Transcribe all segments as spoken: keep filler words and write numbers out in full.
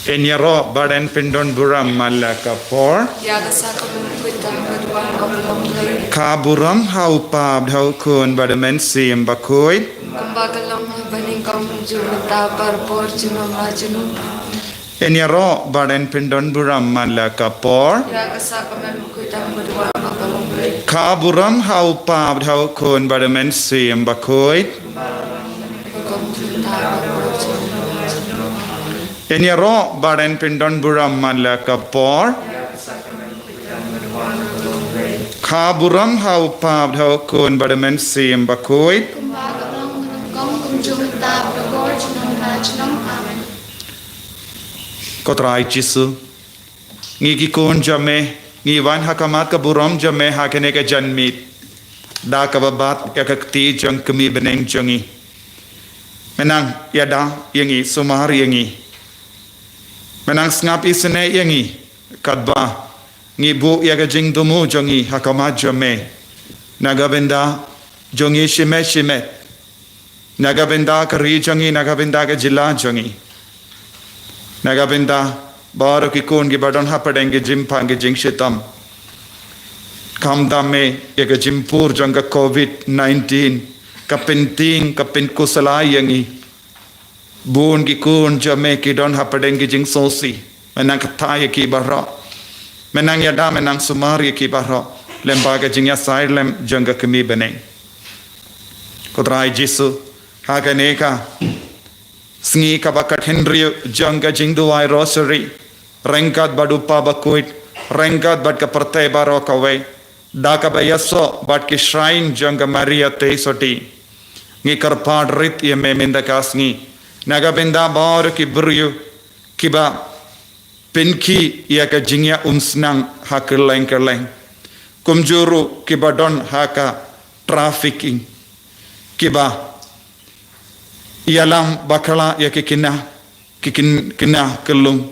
Yn ïaroh bad yn pyndon burom man la ka por. Ïa ka sak ka mem kuit tang ka duwan ka burom Blei. Ka burom ha u Kpa bad ha u Khun bad u Mynsiem Bakhuid. Kumba ka long ha bneng kumjuh mynta bad por junom la junom. Yn ïaroh bad yn pyndon burom man la ka por. Ïa ka sak ka mem kuit tang ka duwan ka burom Blei. Ka burom ha u Kpa bad ha u Khun bad u Mynsiem Bakhuid. Yn ïaroh bad yn pyndon burom man la ka por. Ka burom ha u Kpa bad ha u Khun bad u Mynsiem Bakhuid. Ko Trai Jisu, ngi ki khun jong me, ngi wan ha khmat ka burom jong me ha kane ka janmiet. Da kaba bat ïa ka kti jong ka kmie bneng jong ngi. Me nang ïada ïa ngi, sumar ïa ngi. Me nang sngap isynei ïa ngi. Katba ngi buh ïa ka jingthmu jong ngi ha khmat jong me. Na ka bynta jong ngi shimet shimet. Na ka bynta ka ri jong ngi, na ka bynta ka jylla jong ngi. Na ka bynta baroh ki khun kiba don hapdeng ki jingpang ki jingshitom. Khamtam me ïa ka jingpur jong ka covid nineteen, ka pyntieng, ka pynkuslai ïa ngi. Bun ki khun jong me ki don hapdeng ki jingsngewsih. Me nang kata ïa ki baroh. Me nang ïada, me nang sumar ïa ki baroh. Lyngba ka jingïasyriem jong ka kmie bneng. Ko Trai Jisu, ha kane ka sngi kaba khathynriew jong ka jingduwai Rosary, ryngkat bad u Kpa Bakhuid, ryngkat bad ka pyrthei baroh kawei, da kaba ïasoh bad ki shrine jong ka Maria Theisotti, ngi kyrpad rit ïa me mynta ka sngi na ka bynta baroh ki briew kiba pynkhih ïa ka jingïaumsnam ha kylleng kylleng. Kumjuh ruh kiba don ha ka trafficking, kiba ïalam bakla ïa ki khynnah, ki khynnah khyllung,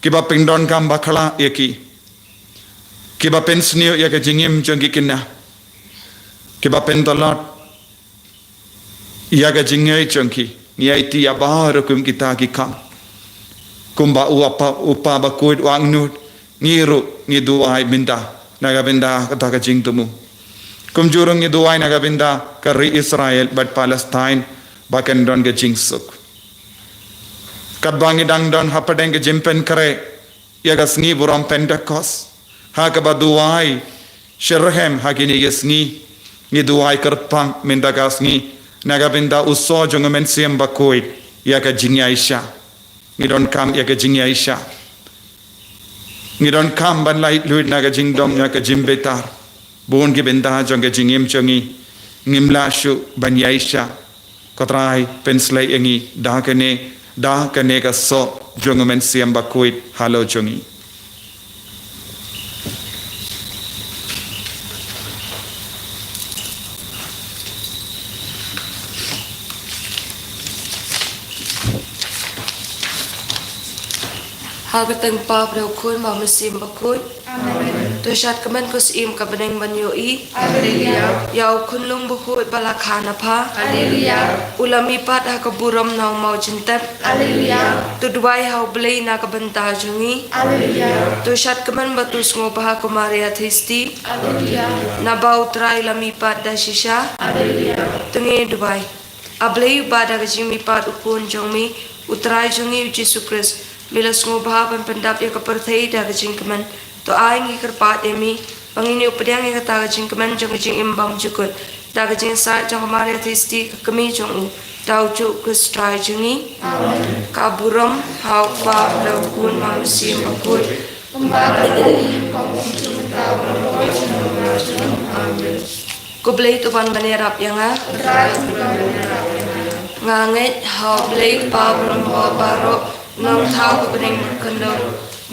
kiba pyndonkam bakla ïa ki, kiba pynsniew ïa ka jingim jong ki khynnah, kiba pyntlot ïa ka jingngeit jong ki. Ngi aiti ïa baroh kum kita ki kam. Kumba u Kpa, u Kpa Bakhuid u angnud, ngi ruh ngi duwai mynta na ka bynta kata ka jingthmu. Kumjuh ruh ngi duwai na ka bynta ka ri Israel bad Palestine ba kan don ka jingsuk. Katba ngi dang don hapdeng ka jingpynkhreh ïa ka sngi burom Pentekost, ha kaba duwai shitrhem ha kine ki sngi, ngi duwai kyrpang mynta ka sngi na ka bynta u soh jong u Mynsiem Bakhuid ïa ka jingïaishah. Ngi donkam ïa ka jingïaishah. Ngi donkam ban lait luid na ka jingdom ïa ka jingbitar. Bun ki bynta jong ka jingim jong ngi ngim lah shuh ban ïaishah. Ko Trai, pynshlei ïa ngi da kane, da kane ka soh jong u Mynsiem Bakhuid halor jong ngi. Ha ka kyrteng u Kpa bad u Khun bad u Mynsiem Bakhuid. Amen. To shad kmen ko Syiem ka bneng ban ïohi. Alleluia. Ïa u khunlung bakhuid ba la kha na pha. Alleluia. U la mihpat ha ka burom na u maw jingtep. Alleluia. To duwai ha u Blei na ka bynta jong ngi. Alleluia. To shad kmen bad to sngewbha ko Maria Theisotti. Alleluia. Naba u Trai u la mihpat da shisha. Alleluia. To ngin duwai. A Blei uba da ka jingmihpat u Khun jong me, u Trai jong ngi u Jisu Khrist, me la sngewbha ban pyndap ïa ka pyrthei da ka jingkmen. To ai ngi kyrpad ïa me ba ngin ïoh pdiang ïa kata ka jingkmen jong ka jingim bymjukut da ka jingïasaid jong ka Maria Theisotti ka kmie jong u, da u Jisu Khrist Trai jong ngi. Amen. Ka burom ha u Kpa, ha u Khun, ha u Mynsiem Bakhuid. Kumba ka long, kumjuh mynta, baroh junom la junom. Amen. Ko Blei to ban ban ïarap ïa nga. Nga ngeit ha u Blei Kpa Barabor baroh, Nongthaw ka bneng bad ka khyndew,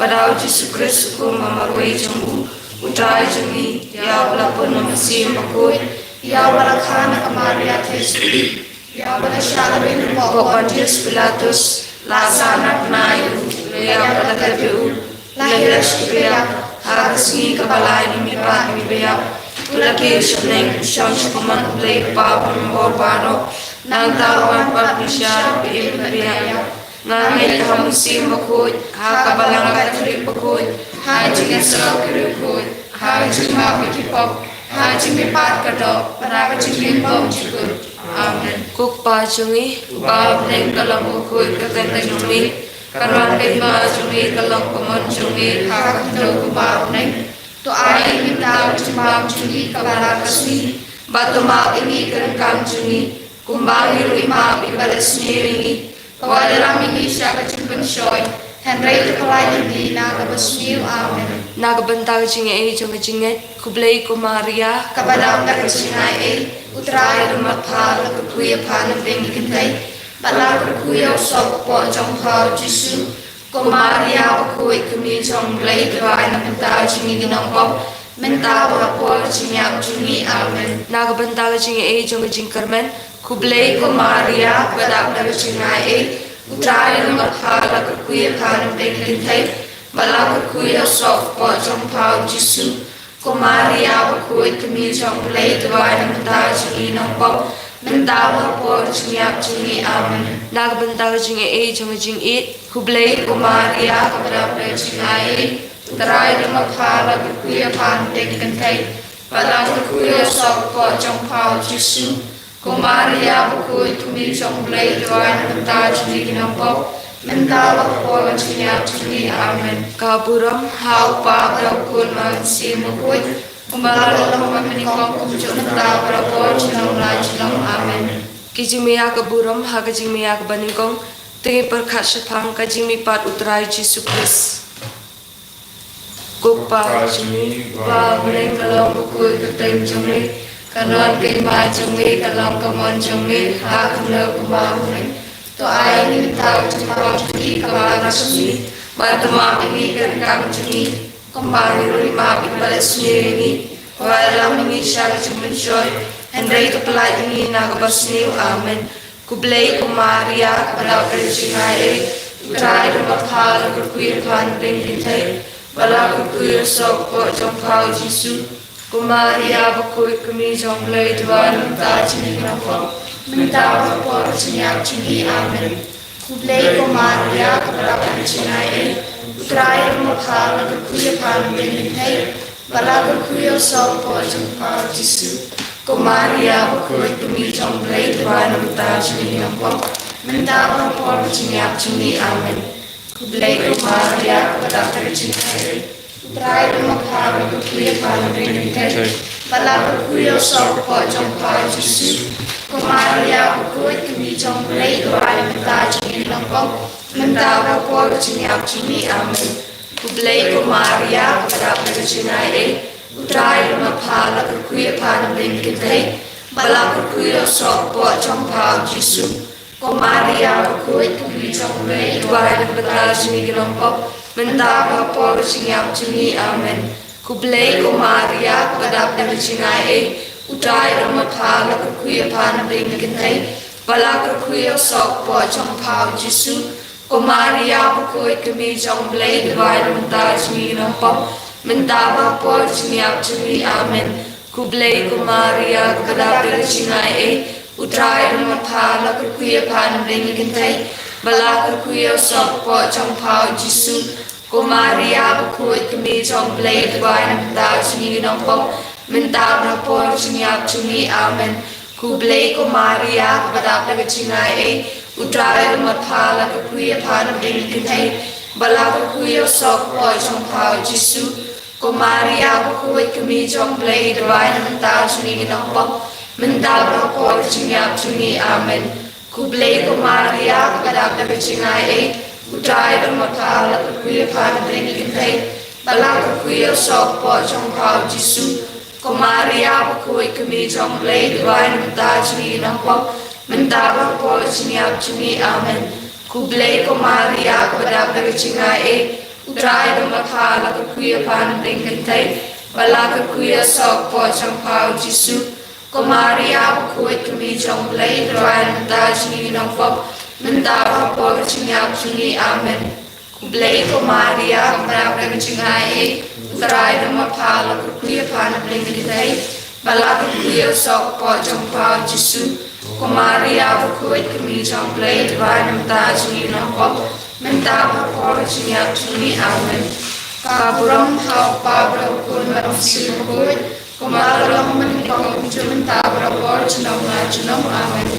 bad ha u Jisu Khrist u kum ha marwei jong u, u Trai jong ngi, ïa uba la pun na u Mynsiem Bakhuid, ïa uba la kha na ka Maria Theisotti, ïa uba la shah rit hapoh Pontius Pilatus, la sah na bnai, ïa uba la tep ïa u, la hiar sha ki beiñ, ha ka sngi kaba lai la mihpat na ki beiñ, u la kiew sha bneng, u shong sha ka khmat u Blei Kpa Barabor baroh, nangta u wan pat ban bishar ïa kiba im bad kiba ïap. Nga ngeit ha u Mynsiem Bakhuid, ha ka Balang Katholik Bakhuid, ha ka jingïasyllok ki riewkhuid, ha ka jingmap ïa ki pop, ha ka jingmihpat ka doh, bad ha ka jinglyngbong jingkut. Amen. Ko Kpa jong ngi, uba ha bneng, ka long ka kyrteng jong me, kan wan ka hima jong me, ka long ka mon jong me, ha ka khyndew kumba ha bneng. To ai ïa ngi mynta ka jingbam jong ngi kaba ha ka sngi, bad to map ïa ngi ki ryngkang jong ngi, kumba ngi ruh ngi map ïa kiba leh sniew ïa ngi. Wat ïalam ïa ngi sha ka jingpynshoi, hynrei to pyllait ïa ngi na kaba sniew. Amen. Na ka bynta ka jingaiei jong ka jingngeit, khublei ko Maria, kaba dap da ka jingaiei, U Trai u don bad pha, la kyrkhu ïa pha na pdeng ki kynthei, bad la kyrkhu ïa u soh kpoh jong pha u Jisu. Ko Maria bakhuid, kmie jong u Blei, to duwai na ka bynta jong ngi ki nongpop, mynta bad ha ka por ka jingïap jong ngi. Amen. Na ka bynta ka jingaiei jong ka jingkyrmen, khublei ko Maria, kaba dap da ka jingaiei, U Trai u don bad pha, la kyrkhu ïa pha na pdeng ki kynthei, bad la kyrkhu ïa u soh kpoh jong pha u Jisu. Ko Maria bakhuid, kmie jong u Blei, to duwai na ka bynta jong ngi ki nongpop, mynta bad ha ka por ka jingïap jong ngi. Amen. Na ka bynta ka jingaiei jong ka jingïeit, khublei ko Maria, kaba dap da ka jingaiei, U Trai u don bad pha, la kyrkhu ïa pha na pdeng ki kynthei, bad la kyrkhu ïa u soh kpoh jong pha u Jisu. Ko Maria bakhuid, kmie jong u Blei, to duwai na ka bynta jong ngi ki nongpop, mynta bad ha ka por ka jingïap jong ngi. Amen. Ka burom ha u Kpa bad ha u Khun bad ha u Mynsiem Bakhuid, kumba la long ha mynnyngkong, kumjuh mynta bad ha ka por ka jinglong la jinglong. Amen. Ki jingmih ïa ka burom ha ka jingmih ïa kaba nyngkong, to ngin pyrkhat shaphang ka jingmihpat U Trai Jisu Khrist. Ko Kpa jong ngi, uba ha bneng, ka long bakhuid ka kyrteng jong me, kan wan ka hima jong me, ka long ka mon jong me, ha ka khyndew kumba ha bneng. To ai ïa ngi mynta ka jingbam jong ngi kaba ha ka sngi, bad to map ïa ngi ki ryngkang jong ngi, kumba ngi ruh ngi map ïa kiba leh sniew ïa ngi. Wat ïalam ïa ngi sha ka jingpynshoi, hynrei to pyllait ïa ngi na kaba sniew. Amen. Khublei ko Maria, kaba dap da ka jingaiei, U Trai u don bad pha, la kyrkhu ïa pha na pdeng ki kynthei, bad la kyrkhu ïa u soh kpoh jong pha u Jisu. Ko Maria bakhuid, kmie jong u Blei, to duwai na ka bynta jong ngi ki nongpop, mynta bad ha ka por ka jingïap jong ngi. Amen. Khublei ko Maria, kaba dap da ka jingaiei, U Trai u don bad pha, la kyrkhu ïa pha na pdeng ki kynthei, bad la kyrkhu ïa u soh kpoh jong pha u Jisu. Ko Maria bakhuid, kmie jong u Blei, to duwai na ka bynta jong ngi ki nongpop, mynta bad ha ka por ka jingïap jong ngi. Amen. Khublei ko Maria, kaba dap da ka jingaiei, U Trai u don bad pha, la kyrkhu ïa pha na pdeng ki kynthei, bad la kyrkhu ïa u soh kpoh jong pha u Jisu. Ko Maria bakhuid, kmie jong u Blei, to duwai na ka bynta jong ngi ki nongpop, mynta bad ha ka por ka jingïap jong ngi. Amen. Khublei ko Maria, kaba dap da ka jingaiei, U Trai u don bad pha, la kyrkhu ïa pha na pdeng ki kynthei, bad la kyrkhu ïa u soh kpoh jong pha u Jisu. Ko Maria bakhuid, kmie jong u Blei, to duwai na ka bynta jong ngi ki nongpop, mynta bad ha ka por ka jingïap jong ngi. Amen. Khublei ko Maria, kaba dap da ka jingaiei, U Trai u don bad pha, la kyrkhu ïa pha na pdeng ki kynthei, bad la kyrkhu ïa u soh kpoh jong pha u Jisu. Ko Maria bakhuid, kmie jong u Blei, to duwai na ka bynta jong ngi ki nongpop, mynta bad ha ka por ka jingïap jong ngi. Amen. Khublei ko Maria, kaba dap da ka jingaiei, U Trai u don bad pha, la kyrkhu ïa pha na pdeng ki kynthei, bad la kyrkhu ïa u soh kpoh jong pha u Jisu. Ko Maria bakhuid, kmie jong u Blei, to duwai na ka bynta jong ngi ki nongpop, mynta bad ha ka por ka jingïap jong ngi. Amen. Khublei ko Maria, kaba dap da ka jingaiei, U Trai u don bad pha, la kyrkhu ïa pha na pdeng ki kynthei, bad la kyrkhu ïa u soh kpoh jong pha u Jisu. Ko Maria bakhuid, kmie jong u Blei, to duwai na ka bynta jong ngi ki nongpop, mynta bad ha ka por ka jingïap jong ngi. Amen. Khublei ko Maria, kaba dap da ka jingaiei, U Trai u don bad pha, la kyrkhu ïa pha na pdeng ki kynthei, bad la kyrkhu ïa u soh kpoh jong pha u Jisu. Ko Maria bakhuid, kmie jong u Blei, to duwai na ka bynta jong ngi ki nongpop, mynta bad ha ka por ka jingïap jong ngi. Amen. Khublei ko Maria, kaba dap da ka jingaiei, U Trai u don bad pha, la kyrkhu ïa pha na pdeng ki kynthei, bad la kyrkhu ïa u soh kpoh jong pha u Jisu. Ko Maria bakhuid, kmie jong u Blei, to duwai na ka bynta jong ngi ki nongpop, mynta bad ha ka por ka jingïap jong ngi. Amen. Khublei ko Maria, kaba dap da ka jingaiei, U Trai u don bad pha, la kyrkhu ïa pha na pdeng ki kynthei, bad la kyrkhu ïa u soh kpoh jong pha u Jisu. Ko Maria bakhuid, kmie jong U Blei, duwai namar kata jong ngi ki nongpop, mynta bad ha ka por jingïap jong ngi. Amen. Ka burom ha U Kpa bad ha U Khun bad ha U Mynsiem Bakhuid, kumba la long mynnyngkong, mynta bad ha ka por junom la junom. Amen.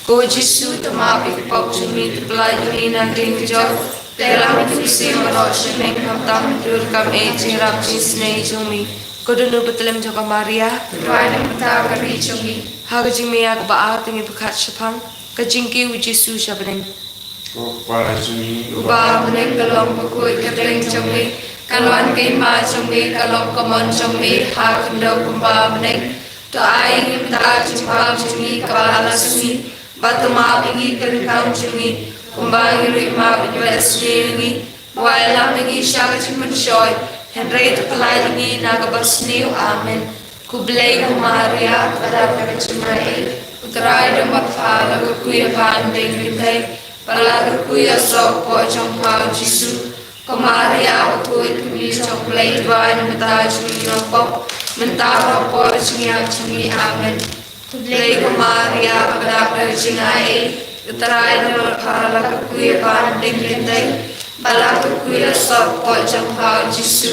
Ko Jisu, to map ïa ki pop jong ngi, to pyllait ïa ngi na ka diengphna jong ka jong, te lam ïa ki mynsiem baroh sha ka bneng, khamtam ïa ki dohnud, kam eh ïa ka jingïarap jong ka sngi jong ngi. Ko Dohnud Bathylliem jong ka Maria, duwai namar kata ka ri jong ngi. Ha ka jingmih ïa kaba ar, te ngi pyrkhat shaphang ka jingkiew U Jisu sha bneng. Ko Kpa jong ngi uba ha bneng, ka long bakhuid ka kyrteng jong me, kan wan ka hima jong me, kan long ka mon jong me ha khyndew kumba ha bneng. To ai ïa ngi mynta ka jingbam jong ngi kaba ha la ka sngi, bad to map ïa ngi ki ryngkang jong ngi, kumba ngi ruh ngi map ïa kiba sniew ïa ngi. Wat ïalam ïa ngi sha ka jingpynshoi, hynrei to pyllait ïa ngi na ka basniew. Amen. Khublei ko Maria, kaba dap da ka jingaiei, U Trai u don bad pha. La kyrkhu ïa pha hapdeng ki kynthei, bad la kyrkhu ïa u soh u kpoh jong pha U Jisu. Ko Maria bakhuid, kmie jong U Blei, duwai namar kata jong ngi ki nongpop, mynta bad ha ka por jingïap jong ngi. Amen. Khublei ko Maria, kaba dap da ka jingaiei, U Trai u don bad pha. La kyrkhu ïa pha hapdeng ki kynthei, bad la kyrkhu ïa u soh u kpoh jong pha U Jisu.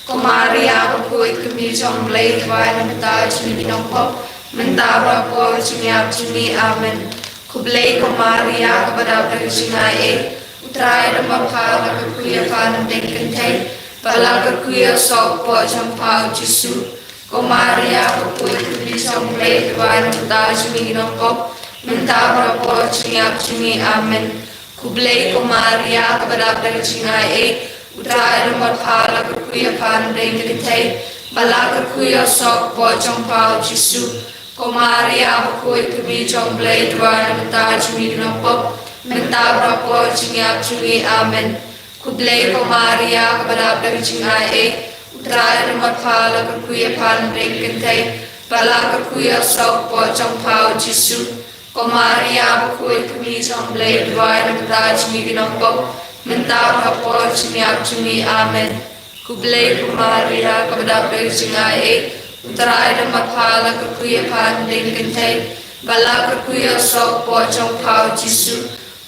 Ko Maria bakhuid, kmie jong U Blei, duwai namar kata jong ngi ki nongpop, mynta bad ha ka por jingïap jong ngi. Amen. Khublei ko Maria, kaba dap da ka jingaiei, U Trai u don bad pha. La kyrkhu ïa pha hapdeng ki kynthei, bad la kyrkhu ïa u soh u kpoh jong pha U Jisu. Ko Maria bakhuid, kmie jong U Blei, duwai namar kata jong ngi ki nongpop, mynta bad ha ka por jingïap jong ngi. Amen. Khublei ko Maria, kaba dap da ka jingaiei, U Trai u don bad pha. La kyrkhu ïa pha hapdeng ki kynthei, bad la kyrkhu ïa u soh u kpoh jong pha U Jisu. Ko Maria bakhuid, kmie jong U Blei, duwai namar kata jong ngi ki nongpop, mynta bad ha ka por jingïap jong ngi. Amen. Khublei ko Maria, kaba dap da ka jingaiei, U Trai u don bad pha. La kyrkhu ïa pha hapdeng ki kynthei, bad la kyrkhu ïa u soh u kpoh jong pha U Jisu. Ko Maria bakhuid, kmie jong U Blei, duwai namar kata jong ngi ki nongpop, mynta bad ha ka por jingïap jong ngi. Amen. Khublei ko Maria, kaba dap da ka jingaiei, U Trai u don bad pha. La kyrkhu ïa pha hapdeng ki kynthei, bad la kyrkhu ïa u soh u kpoh jong pha U Jisu.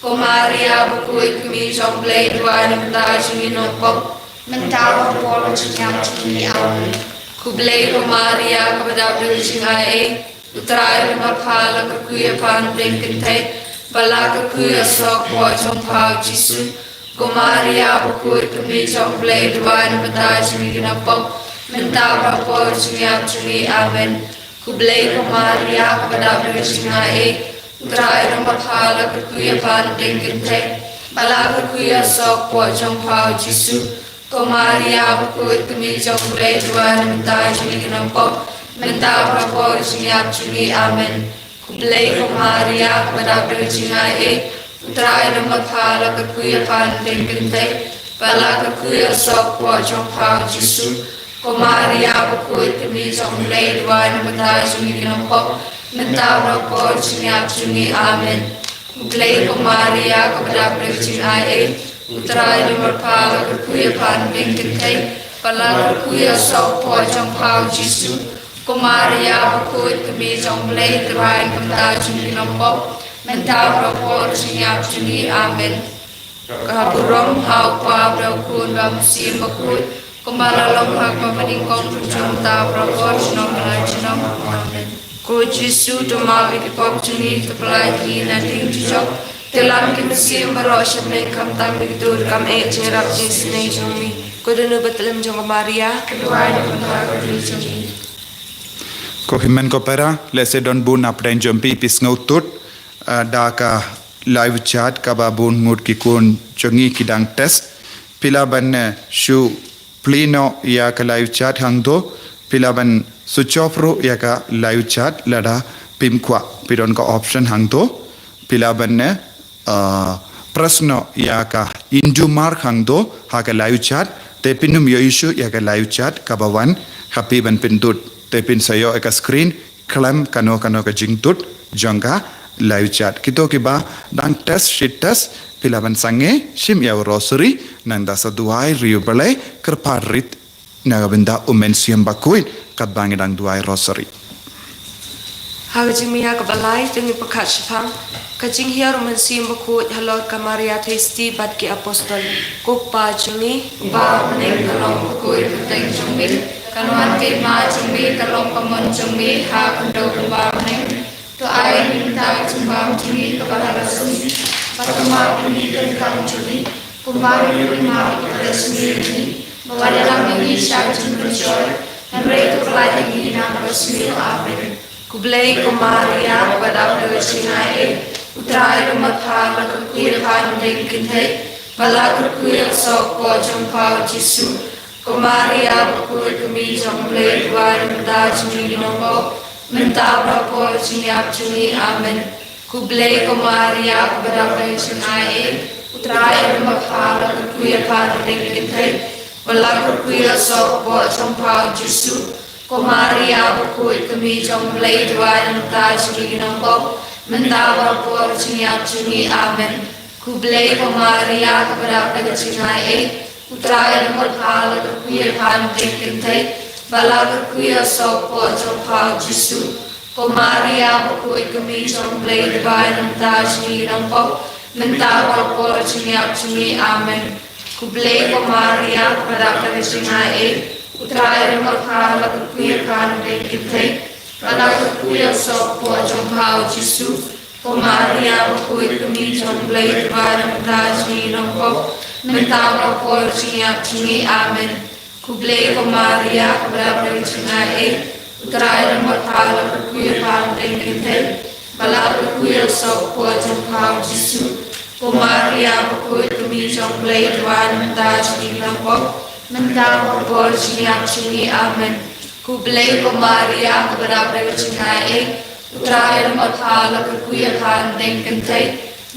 Ko Maria bakhuid, kmie jong U Blei, duwai namar kata jong ngi ki nongpop, mynta bad ha ka por jingïap jong ngi. Amen. Khublei ko Maria, kaba dap da ka jingaiei, U Trai u don bad pha. La kyrkhu ïa pha hapdeng ki kynthei, bad la kyrkhu ïa u soh u kpoh jong pha U Jisu. Ko Maria bakhuid, kmie jong U Blei, duwai namar kata jong ngi ki nongpop, mynta bad ha ka por jingïap jong ngi. Amen. Khublei ko Maria, kaba dap da ka jingaiei, U Trai u don bad pha. La kyrkhu ïa pha hapdeng ki kynthei, bad la kyrkhu ïa u soh u kpoh jong pha U Jisu. Ko Maria bakhuid, kmie jong U Blei, duwai namar kata jong ngi ki nongpop, mynta bad ha ka por jingïap jong ngi. Amen. Khublei ko Maria, kaba dap da ka jingaiei, U Trai u don bad pha. La kyrkhu ïa pha hapdeng ki kynthei, bad la kyrkhu ïa u soh u kpoh jong pha U Jisu. Ko Maria bakhuid, kmie jong U Blei, duwai namar kata jong ngi ki nongpop, mynta bad ha ka por jingïap jong ngi. Amen. Khublei ko Maria, kaba dap da ka jingaiei, U Trai u don bad pha. La kyrkhu ïa pha hapdeng ki kynthei, bad la kyrkhu ïa u soh u kpoh jong pha U Jisu. Ko Maria bakhuid, kmie jong U Blei, duwai namar kata jong ngi ki nongpop, mynta bad ha ka por jingïap jong ngi. Amen. Ka burom ha U Kpa bad ha U Khun bad ha U Mynsiem Bakhuid, kumba la long ha kaba mynnyngkong, mynta bad ha ka por junom la junom. Amen. Ko Jisu, to map ïa ki pop jong ngi, to pyllait ïa ngi na ka diengphna jong ka jong, te lam ïa ki mynsiem baroh sha bneng, khamtam ïa ki dohnud, kam eh ïa ka jingïarap jong ka sngi jong me. Ko Dohnud Bathylliem jong ka Maria, duwai namar kata jong ngi. Ko hynmen ko para, lehse don bun na pdeng jong phi phi sngewthuh, ah, da ka live chat kaba bun ngut ki khun jong ngi ki dang test. Phi lah ban, eh, shu plie noh ïa ka live chat hangto, phi lah ban switch off ruh ïa ka live chat lada phim kwah, phi don ka option hangto, phi lah ban, eh, ah, press noh ïa ka undo mark hangto ha ka live chat, te phin ym ïoh issue ïa ka live chat kaba wan ha phi ban pynduh, te phin sa ïoh ïa ka screen khlem kano kano ka jingduh jong ka live chat. Kito kiba dang test, shi test, phi lah ban sangeh shim ïa u rosary, nangta sa duwai ri U Blei, kyrpad rit na ka bynta U Mynsiem Bakhuid katba ngi dang duwai rosary. Ha ka jingmih ïa kaba lai, to ngin pynkhat shaphang ka jinghiar u Mynsiem Bakhuid halor ka Maria Theisotti bad ki apostol. Ko Kpa jong ngi, uba ha bneng, ka long bakhuid ka kyrteng jong me, kan wan ka hima jong me, kan long ka mon jong me ha ka khyndew kumba ha bneng. To ai ïa ngi mynta ka jingbam jong ngi kaba ha ka sngi, bad to map ïa ngi ki ryngkang jong ngi, kumba ngi ruh ngi map ïa ki ba la sniew ïa ngi, bad wat ïalam ïa ngi sha ka jingpynshoi, hynrei to pyllait ïa ngi na kaba sniew. Amen. Khublei ko Maria, kaba dap da ka jingaiei, u Trai u don bad pha, la kyrkhu ïa pha hapdeng ki kynthei, bad la kyrkhu ïa u soh kpoh jong pha u Jisu. Ko Maria bakhuid, ka Kmie jong U Blei, duwai namar kata jong ngi ki nongpop, mynta bad ha ka por jingïap jong ngi. Amen. Khublei ko Maria, kaba dap da ka jingaiei, u Trai u don bad pha, la kyrkhu ïa pha hapdeng ki kynthei, bad la kyrkhu ïa u soh kpoh jong pha u Jisu. Ko Maria bakhuid, ka Kmie jong U Blei, duwai namar kata jong ngi ki nongpop, mynta bad ha ka por jingïap jong ngi. Amen. Khublei ko Maria, kaba dap da ka jingaiei, u Trai u don bad pha, la kyrkhu ïa pha hapdeng ki kynthei, bad la kyrkhu ïa u soh kpoh jong pha u Jisu. Ko Maria bakhuid, ka Kmie jong U Blei, duwai namar kata jong ngi ki nongpop, mynta bad ha ka por jingïap jong ngi. Amen. Khublei ko Maria, kaba dap da ka jingaiei, u Trai u don bad pha, la kyrkhu ïa pha hapdeng ki kynthei, bad la kyrkhu ïa u soh kpoh jong pha u Jisu. Ko Maria bakhuid, ka Kmie jong U Blei, duwai namar kata jong ngi ki nongpop, mynta bad ha ka por jingïap jong ngi. Amen. Khublei ko Maria, kaba dap da ka jingaiei, u Trai u don bad pha, la kyrkhu ïa pha hapdeng ki kynthei, bad la kyrkhu ïa u soh kpoh jong pha u Jisu. Ko Maria bakhuid, ka Kmie jong U Blei, duwai namar kata jong ngi ki nongpop, mynta bad ha ka por jingïap jong ngi. Amen. Khublei ko Maria, kaba dap da ka jingaiei, u Trai u don bad pha, la kyrkhu ïa pha hapdeng ki kynthei,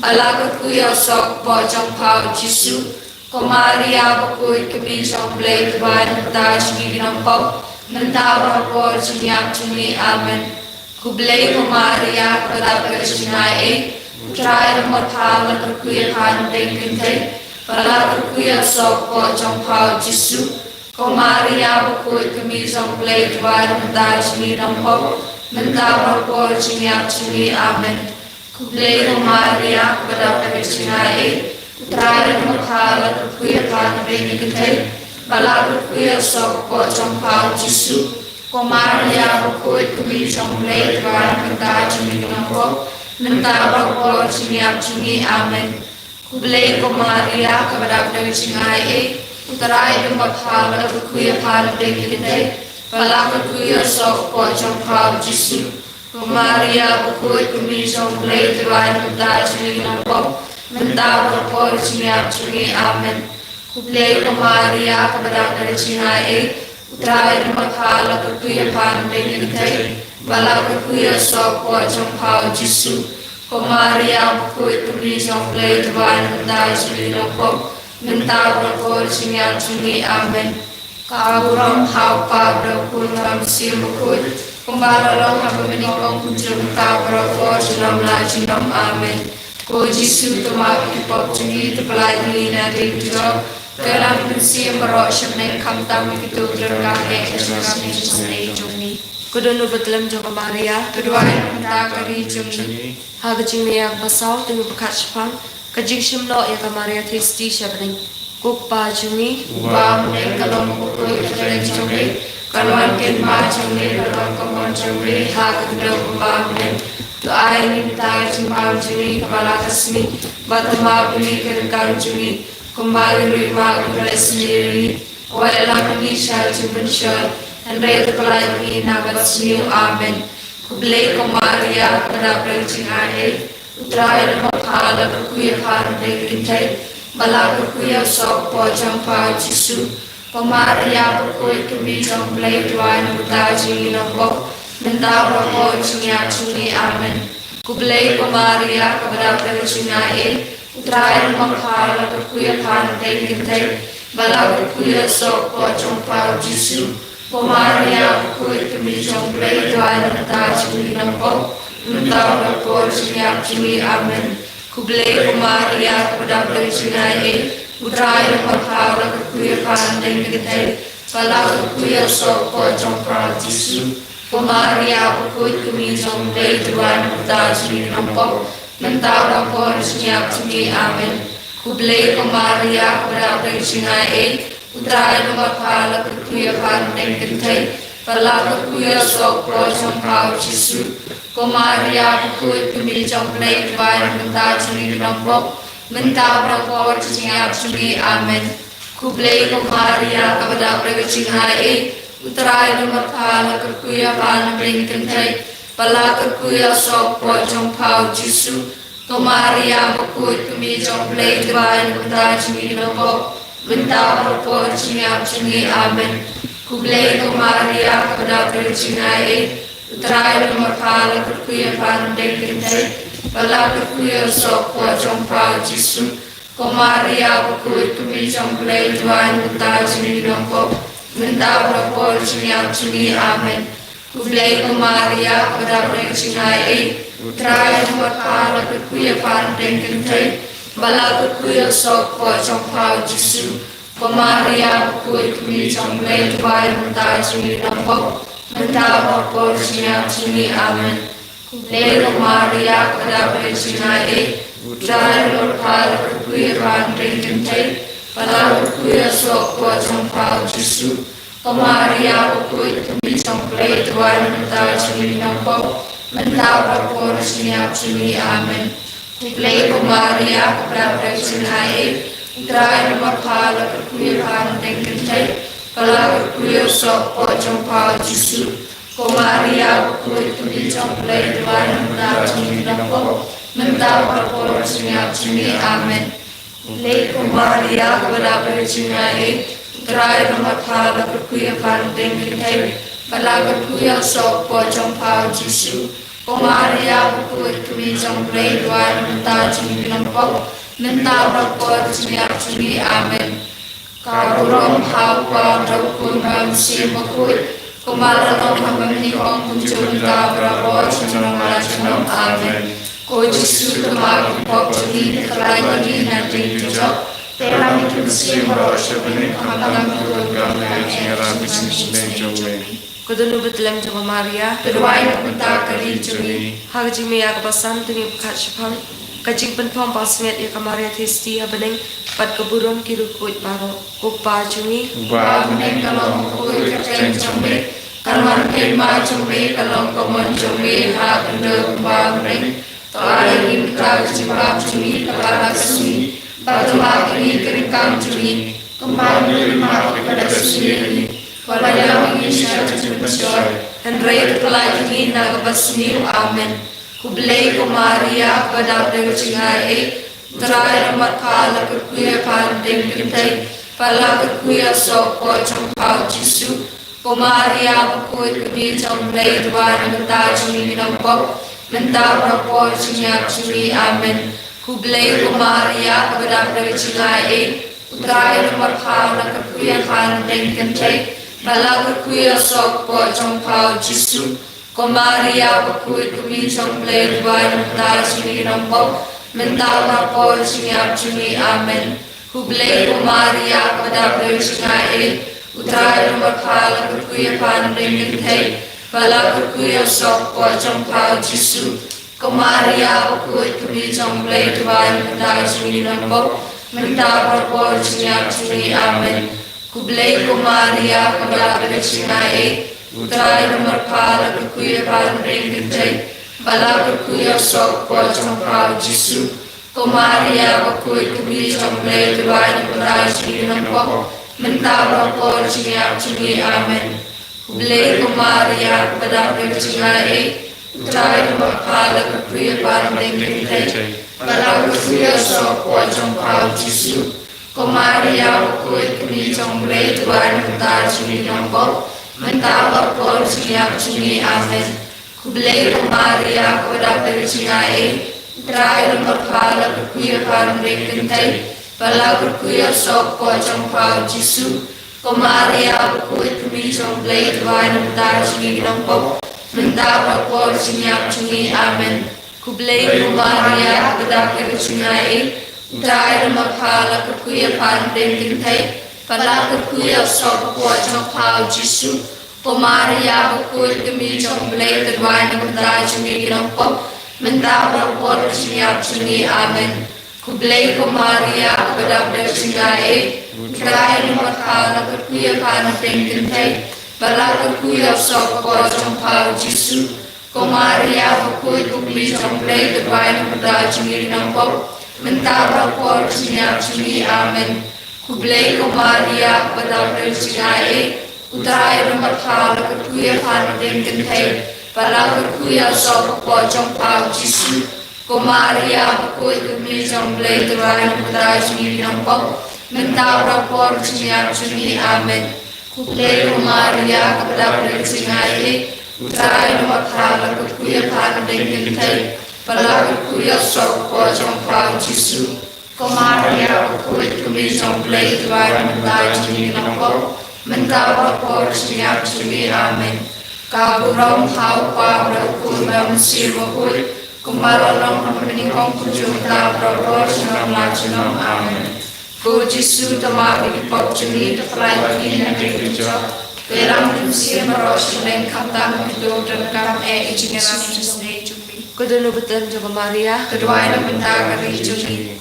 bad la kyrkhu ïa u soh kpoh jong pha u Jisu. Ko Maria bakhuid, ka Kmie jong U Blei, duwai namar kata jong ngi ki nongpop, mynta bad ha ka por jingïap jong ngi. Amen. Khublei ko Maria, kaba dap da ka jingaiei, u Trai u don bad pha, la kyrkhu ïa pha hapdeng ki kynthei, bad la kyrkhu ïa u soh kpoh jong pha u Jisu. Ko Maria bakhuid, ka Kmie jong U Blei, duwai namar kata jong ngi ki nongpop, mynta bad ha ka por jingïap jong ngi. Amen. Khublei ko Maria, kaba dap da ka jingaiei, u Trai u don bad pha, la kyrkhu ïa pha hapdeng ki kynthei, bad la kyrkhu ïa u soh kpoh jong pha u Jisu. Ko Maria bakhuid, ka Kmie jong U Blei, duwai namar kata jong ngi ki nongpop, mynta bad ha ka por jingïap jong ngi. Amen. Khublei ko Maria, kaba dap da ka jingaiei, u Trai u don bad pha, la kyrkhu ïa pha hapdeng ki kynthei, bad la kyrkhu ïa u soh kpoh jong pha u Jisu. Ko Maria bakhuid, ka Kmie jong U Blei, duwai namar kata jong ngi ki nongpop, mynta bad ha ka por jingïap jong ngi. Amen. Khublei ko Maria, kaba dap da ka jingaiei, u Trai u don bad pha, la kyrkhu ïa pha hapdeng ki kynthei, bad la kyrkhu ïa u soh kpoh jong pha u Jisu. Ko Maria bakhuid, ka Kmie jong U Blei, duwai namar kata jong ngi ki nongpop, mynta bad ha ka por jingïap jong ngi. Amen. Ka burom ha U Kpa bad ha U Khun bad ha U Mynsiem Bakhuid, kumba la long ha kaba nyngkong, kumjuh mynta bad ha ka por junom la junom. Amen. Ko Jisu, to map ïa ki pop jong ngi, to pyllait ïa ngi na ka diengphna jong ka jong ka. To ïalam ïa ki mynsiem baroh sha bneng, khamtam ïa kito kiba donkam eh ka jingïarap jong ngi. Ko don uba tlem jong ka Maria, to duwai namar ka ri jong ngi. Ha ka jingmih ïa kaba saw, to ngin pynkhat shaphang ka jingshim noh ïa ka Maria Theisotti sha bneng. Ko Kpa jong ngi, uba ha bneng, ka long bakhuid ka kyrteng jong me, kan wan ka hima jong me, kan long ka mon jong me ha ka khyndew kumba ha bneng. To ai ïa ngi mynta ka jingbam jong ngi kaba la ka sngi, bad to map ïa ngi ki ryngkang jong ngi, kumba ngi ruh ngi map ïa kiba la sniew ïa ngi. Wat ïalam ïa ngi sha ka jingpynshoi, hynrei to pyllait ïa ngi na kaba sniew. Amen. Khublei ko Maria, kaba dap da ka jingaiei, U Trai u don bad pha, la kyrkhu ïa pha hapdeng ki kynthei, bad la kyrkhu ïa u soh kpoh jong pha u Jisu. Ko Maria bakhuid, ka Kmie jong U Blei, duwai namar kata jong ngi ki nongpop, mynta bad ha ka por jingïap jong ngi. Amen. Khublei ko Maria, kaba dap da ka jingaiei, U Trai u don bad pha, la kyrkhu ïa pha hapdeng ki kynthei, bad la kyrkhu ïa u soh kpoh jong pha u Jisu. Ko Maria bakhuid, ka Kmie jong U Blei, duwai namar kata jong ngi ki nongpop, mynta bad ha ka por jingïap jong ngi. Amen. Khublei ko Maria, kaba dap da ka jingaiei, U Trai u don bad pha, la kyrkhu ïa pha hapdeng ki kynthei, bad la kyrkhu ïa u soh kpoh jong pha u Jisu. Ko Maria bakhuid, ko kmie jong U Blei, duwai na ka bynta jong ngi ki nongpop, mynta bad ha ka por jingïap jong ngi. Amen. Khublei ko Maria, kaba dap da ka jingai ei, U Trai u don bad pha, la kyrkhu ïa pha ha ka bneng kynthei, bad la kyrkhu ïa u soh kpoh jong pha u Jisu. Ko Maria bakhuid, ko kmie jong U Blei, duwai na ka bynta jong ngi ki nongpop, mynta bad ha ka por jingïap jong ngi. Amen. Khublei ko Maria, kaba dap da ka jingai ei, U Trai u don bad pha, la kyrkhu ïa pha ha ka bneng kynthei, bad la kyrkhu ïa u soh kpoh jong pha u Jisu. Ko Maria bakhuid, ko kmie jong U Blei, duwai na ka bynta jong ngi ki nongpop, mynta bad ha ka por jingïap jong ngi. Amen. Khublei ko Maria, kaba dap da ka jingai ei, U Trai u don bad pha, la kyrkhu ïa pha ha ka bneng kynthei, bad la kyrkhu ïa u soh kpoh jong pha u Jisu. Ko Maria bakhuid, ko kmie jong U Blei, duwai na ka bynta jong ngi ki nongpop, mynta bad ha ka por jingïap jong ngi. Amen. Khublei ko Maria, kaba dap da ka jingai ei, U Trai u don bad pha, la kyrkhu ïa pha ha ka bneng kynthei, bad la kyrkhu ïa u soh kpoh jong pha u Jisu. Ko Maria bakhuid, ko kmie jong U Blei, duwai na ka bynta jong ngi ki nongpop, mynta bad ha ka por jingïap jong ngi. Amen. Khublei ko Maria, kaba dap da ka jingai ei, U Trai u don bad pha, la kyrkhu ïa pha ha ka bneng kynthei, bad la kyrkhu ïa u soh kpoh jong pha u Jisu. Ko Maria bakhuid, ko kmie jong U Blei, duwai na ka bynta jong ngi ki nongpop, mynta bad ha ka por jingïap jong ngi. Amen. Khublei ko Maria, kaba dap da ka jingai ei, U Trai u don bad pha, la kyrkhu ïa pha ha ka bneng kynthei, bad la kyrkhu ïa u soh kpoh jong pha u Jisu. Ko Maria bakhuid, ko kmie jong U Blei, duwai na ka bynta jong ngi ki nongpop, mynta bad ha ka por jingïap jong ngi. Amen. Khublei ko Maria, kaba dap da ka jingai ei, U Trai u don bad pha, la kyrkhu ïa pha ha ka bneng kynthei, bad la kyrkhu ïa u soh kpoh jong pha u Jisu. Ko Maria bakhuid, ko kmie jong U Blei, duwai na ka bynta jong ngi ki nongpop, mynta bad ha ka por jingïap jong ngi. Amen. Ka burom ha U Kpa, bad ha U Khun, bad ha U Mynsiem Bakhuid, kumba la long ha mynmiet, ym kumjuh, mynta bad barabor, junom la junom. Amen. Ko Jisu, to map ïa ki pop jong ngi, to khlaiñ ïa ngi na ka diengdujok, to ïalam ïa ki mynsiem baroh sha bneng, khamtam ïa ki ba don ka jingïarap ha ka sngi jong me. Ko Dohnud Bethlehem jong ka Maria, to duwai na ka bynta ka ri jong ngi. Ha ka jingma ïa ka basan to ngi pyrkhat shaphang ka jingpynphong pansngiat ïa ka Maria Theisotti ha bneng bad ka burom ki riewkhuid baroh. Ko Kpa jong ngi uba ha bneng, ka long ka kyrteng jong me, kan wan ka hima jong me, kan long ka mon jong me ha ka khyndew kumba ha bneng. To ai ïa ngi mynta ka jingbam jong ngi kaba ha ka sngi, bad to map ïa ngi ki ryngkang jong ngi, kumba ngi ruh ngi map ïa kiba sngewsih ïa ngi. Wat ïalam ïa ngi sha ka jingpynshoi, hynrei to pyllait ïa ngi na kaba sniew. Amen. Khublei ko Maria, kaba dap da ka jingai ei, U Trai u don bad pha, la kyrkhu ïa pha ha ka bneng kynthei, bad la kyrkhu ïa u soh kpoh jong pha u Jisu. Ko Maria bakhuid, ko kmie jong U Blei, duwai na ka bynta jong ngi ki nongpop, mynta bad ha ka por jingïap jong ngi. Amen. Khublei ko Maria, kaba dap da ka jingai ei, U Trai u don bad pha, la kyrkhu ïa pha ha ka bneng kynthei, bad la kyrkhu ïa u soh kpoh jong pha u Jisu. Ko Maria bakhuid, ko kmie jong U Blei, duwai na ka bynta jong ngi ki nongpop, mynta bad ha ka por jingïap jong ngi. Amen. Khublei ko Maria, kaba dap da ka jingai ei, U Trai u don bad pha, la kyrkhu ïa pha ha ka bneng kynthei, bad la kyrkhu ïa u soh kpoh jong pha u Jisu. Ko Maria bakhuid, ko kmie jong U Blei, duwai na ka bynta jong ngi ki nongpop, mynta bad ha ka por jingïap jong ngi. Amen. Khublei ko Maria, kaba dap da ka jingai ei, U Trai u don bad pha, la kyrkhu ïa pha ha ka bneng kynthei, bad la kyrkhu ïa u soh kpoh jong pha u Jisu. Ko Maria bakhuid, ko kmie jong U Blei, duwai na ka bynta jong ngi ki nongpop, mynta bad ha ka por jingïap jong ngi. Amen. Khublei ko Maria, kaba dap da ka jingai ei, U Trai u don bad pha, la kyrkhu ïa pha ha ka bneng kynthei, bad la kyrkhu ïa u soh kpoh jong pha u Jisu. Ko Maria bakhuid, ko kmie jong U Blei, duwai na ka bynta jong ngi ki nongpop, mynta bad ha ka por jingïap jong ngi. Amen. Khublei ko Maria, kaba dap da ka jingai ei, U Trai u don bad pha, la kyrkhu ïa pha ha ka bneng kynthei, bad la kyrkhu ïa u soh kpoh jong pha u Jisu. Ko Maria bakhuid, ko kmie jong U Blei, duwai na ka bynta jong ngi ki nongpop, mynta bad ha ka por jingïap jong ngi. Amen. Khublei ko Maria, kaba dap da ka jingai ei, U Trai u don bad pha, la kyrkhu ïa pha ha ka bneng kynthei, bad la kyrkhu ïa u soh kpoh jong pha u Jisu. Ko Maria bakhuid, ka kmie jong U Blei, to duwai na ka bynta jong ngi ki nongpop, mynta bad ha ka por ka jingïap jong ngi. Amen. Khublei ko Maria, kaba dap da ka jingaiei, U Trai u don bad pha, la kyrkhu ïa pha na pdeng kynthei, bad la kyrkhu ïa u soh ka kpoh jong pha U Jisu. Ko Maria bakhuid, ko kmie jong U Blei, to duwai na ka bynta jong ngi ki nongpop, mynta bad ha ka por ka jingïap jong ngi. Amen. Khublei ko Maria, kaba dap da ka jingaiei, U Trai u don bad pha, la kyrkhu ïa pha na pdeng kynthei, bad la kyrkhu ïa u soh ka kpoh jong pha U Jisu. Ko Maria bakhuid, ko kmie jong U Blei, to duwai na ka bynta jong ngi ki nongpop, mynta bad ha ka por ka jingïap jong ngi. Amen. Khublei ko Maria, kaba dap da ka jingaiei, U Trai u don bad pha, la kyrkhu ïa pha na pdeng kynthei, bad la kyrkhu ïa u soh ka kpoh jong pha U Jisu. Ko Maria bakhuid, ko kmie jong U Blei, to duwai na ka bynta jong ngi ki nongpop, mynta bad ha ka por ka jingïap jong ngi. Amen. Ka burom ha U Kpa bad ha U Khun bad ha U Mynsiem Bakhuid, kumba la long ha kaba nyngkong, kumjuh, mynta bad barabor, junom la junom. Amen. Ko Jisu, to map ïa ki pop jong ngi, to pynlait ïa ngi na ka jingïap, to ïalam ïa ki mynsiem baroh sha ka liang, khamtam kito kiba donkam eh ïa ka jingïarap jong U Blei. Ko dohnud ba don jong ka Maria, to duwai na ka bynta ka ri jong ngi.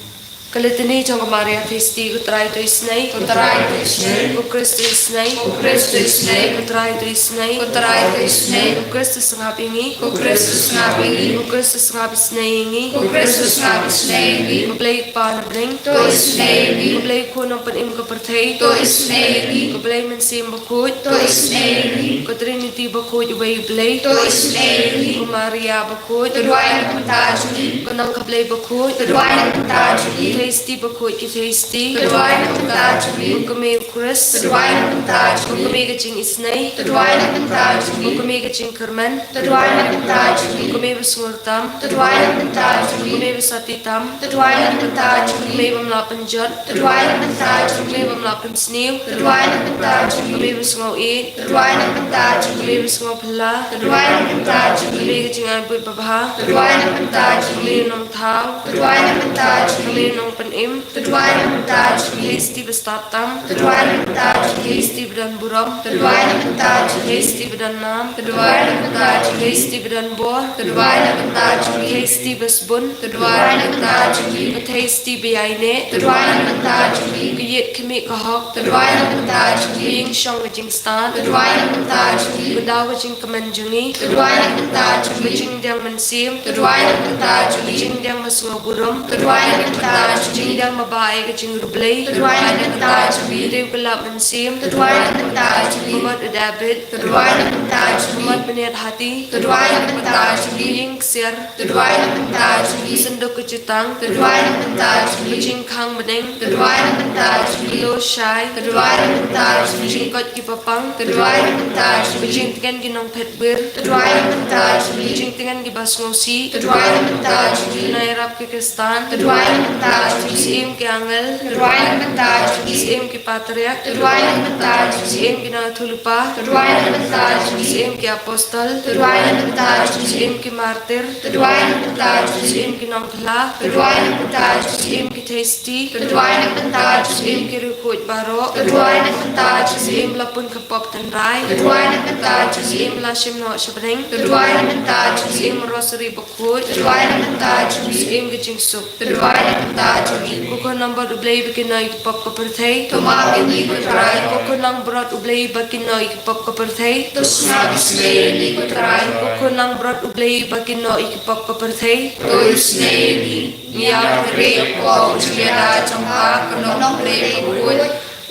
Ka Litany jong ka Maria Theisotti. Ko Trai to isynei. Ko Trai to isynei. Ko Khrist to isynei. Ko Khrist to isynei. Ko Trai to isynei. Ko Trai to isynei. Ko Khrist to sngap ïa ngi. Ko Khrist to sngap ïa ngi. Ko Khrist to sngap isynei ïa ngi. Ko Khrist to sngap isynei ïa ngi. Ko Blei Kpa na bneng, to isynei ïa ngi. Ko Blei Khun nongpynim ka pyrthei, to isynei ïa ngi. Ko Blei Mynsiem Bakhuid, to isynei ïa ngi. Ko Trinity bakhuid uwei U Blei, to isynei ïa ngi. Ko Maria bakhuid, to duwai na ka bynta jong ngi. Ko Nongkha Blei bakhuid, to duwai na ka bynta jong ngi. Theisotti bakhuid ki Theisotti, to duwai na ka bynta jong ngi. Ko Kmie U Khrist, to duwai na ka bynta jong ngi. Ko Kmie ka jingisynei, to duwai na ka bynta jong ngi. Ko Kmie ka jingkyrmen, to duwai na ka bynta jong ngi. Ko Kmie ba sngewrtam, to duwai na ka bynta jong ngi. Ko Kmie ba sotti tam, to duwai na ka bynta jong ngi. Ko Kmie bym lah pynjot, to duwai na ka bynta jong ngi. Ko Kmie bym lah pynsniew, to duwai na ka bynta jong ngi. Ko Kmie ba sngew ïeit, to duwai na ka bynta jong ngi. Ko Kmie ba sngew phylla, to duwai na ka bynta jong ngi. Ko Kmie ka jingaibuit babha, to duwai na ka bynta jong ngi. Ko Kmie nongthaw, to duwai na ka bynta jong ngi. Ko Kmie nongpynim, to duwai na ka bynta jong ngi. Theisotti ba stad tam, to duwai na ka bynta jong ngi. Theisotti ba don burom, to duwai na ka bynta jong ngi. Theisotti ba don nam, to duwai na ka bynta jong ngi. Theisotti ba don bor, to duwai na ka bynta jong ngi. Theisotti ba sbun, to duwai na ka bynta jong ngi. Ko Theisotti ba ïaineh, to duwai na ka bynta jong ngi. Ko Ïit khmih ka hok, to duwai na ka bynta jong ngi. Ko Ïing shong ka jingstad, to duwai na ka bynta jong ngi. Ko Daw ka jingkmen jong ngi, to duwai na ka bynta jong ngi. Ko Jingdiang mynsiem, to duwai na ka bynta jong ngi. Ko Jingdiang ba sngew burom, to duwai na ka bynta jong ngi. Ko Jingdiang ba bah ïa ka jingriewblei, to duwai na ka bynta jong ngi. Ko Dei U Khlap mynsiem, to duwai na ka bynta jong ngi. Ko Nongïalam U David, to duwai na ka bynta jong ngi. Ko Nongïathuhkhana, to duwai na ka bynta jong ngi. Ko Ïing ksiar, to duwai na ka bynta jong ngi. Ko Synduk ka jutang, to duwai na ka bynta jong ngi. Ko Jingkhang bneng, to duwai na ka bynta jong ngi. Ko Lyoh shai, to duwai na ka bynta jong ngi. Ko Jingkoit kiba pang, to duwai na ka bynta jong ngi. Ko Jingtngen ki nongphet wir, to duwai na ka bynta jong ngi. Ko Jingtngen kiba sngewsih, to duwai na ka bynta jong ngi. Ko Nongïarap ki Khristan, to duwai na ka bynta jong ngi. Ko Syiem ki angel, to duwai na ka bynta jong ngi. Ko Syiem ki patriark, to duwai na ka bynta jong ngi. Ko Syiem ki nongïathuhlypa, to duwai na ka bynta jong ngi. Ko Syiem ki apostol, to duwai na ka bynta jong ngi. Ko Syiem ki martir, to duwai na ka bynta jong ngi. Ko Syiem ki nongphla, to duwai na ka bynta jong ngi. Ko Syiem ki Theisotti, to duwai na ka bynta jong ngi. Ko Syiem ki riewkhuid baroh, to duwai na ka bynta jong ngi. Ko Syiem ba la pun ka pop tynrai, to duwai na ka bynta jong ngi. Ko Syiem ba la shim noh sha bneng, to duwai na ka bynta jong ngi. Ko Syiem Rosary bakhuid, to duwai na ka bynta jong ngi. Ko Syiem ka jingsuk, to duwai na ka bynta jong ngi. Ko Khun langbrot U Blei ba kynnoh ïa ki pop ka pyrthei, to map ïa ngi ko Trai. Ko Khun langbrot U Blei ba kynnoh ïa ki pop ka pyrthei, to sngap isynei ïa ngi ko Trai. Ko Khun langbrot U Blei ba kynnoh ïa ki pop ka pyrthei, to isynei ïa ngi. Ngi ïakynduh ïa ka pop ka jingïada jong pha, ko Nongblei bakhuid.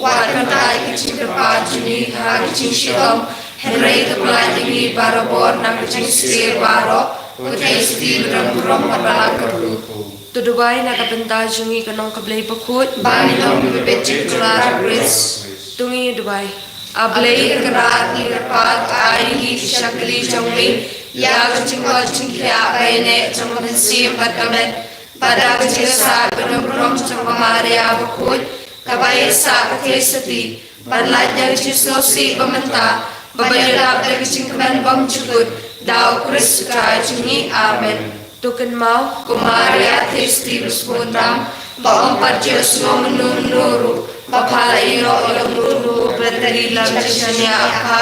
Wat kyntait ïa ka jingkyrpad jong ngi ha ka jingshitom, hynrei to pyllait ïa ngi barabor na ka jingsngewsih baroh. Ko Theisotti ba don burom bad ba la kyrkhu, to duwai na ka bynta jong ngi, ko Nongkha Blei bakhuid, ba ngin long kiba bit jingkular ha U Khrist. To ngin duwai. A Blei Kynrad, ngi kyrpad, ai ïa ngi ki shakri jong me ïa ka jingkoit jingkhiah ba ïaineh jong ka mynsiem bad ka met, bad da ka jingïasaid ba don burom jong ka Maria bakhuid, kaba ïasah ka Theisotti, ban lait ïa ka jingsngewsih ba mynta, ba ban ïoh dap da ka jingkmen bymjukut, da U Khrist U Trai jong ngi. Amen. To kynmaw, ko Maria Theisotti ba sbun tam, ba ym pat ju sngew mynno mynno ruh ba pha la ïehnoh ïa uno uno uba la tari lem jingshaniah ha pha.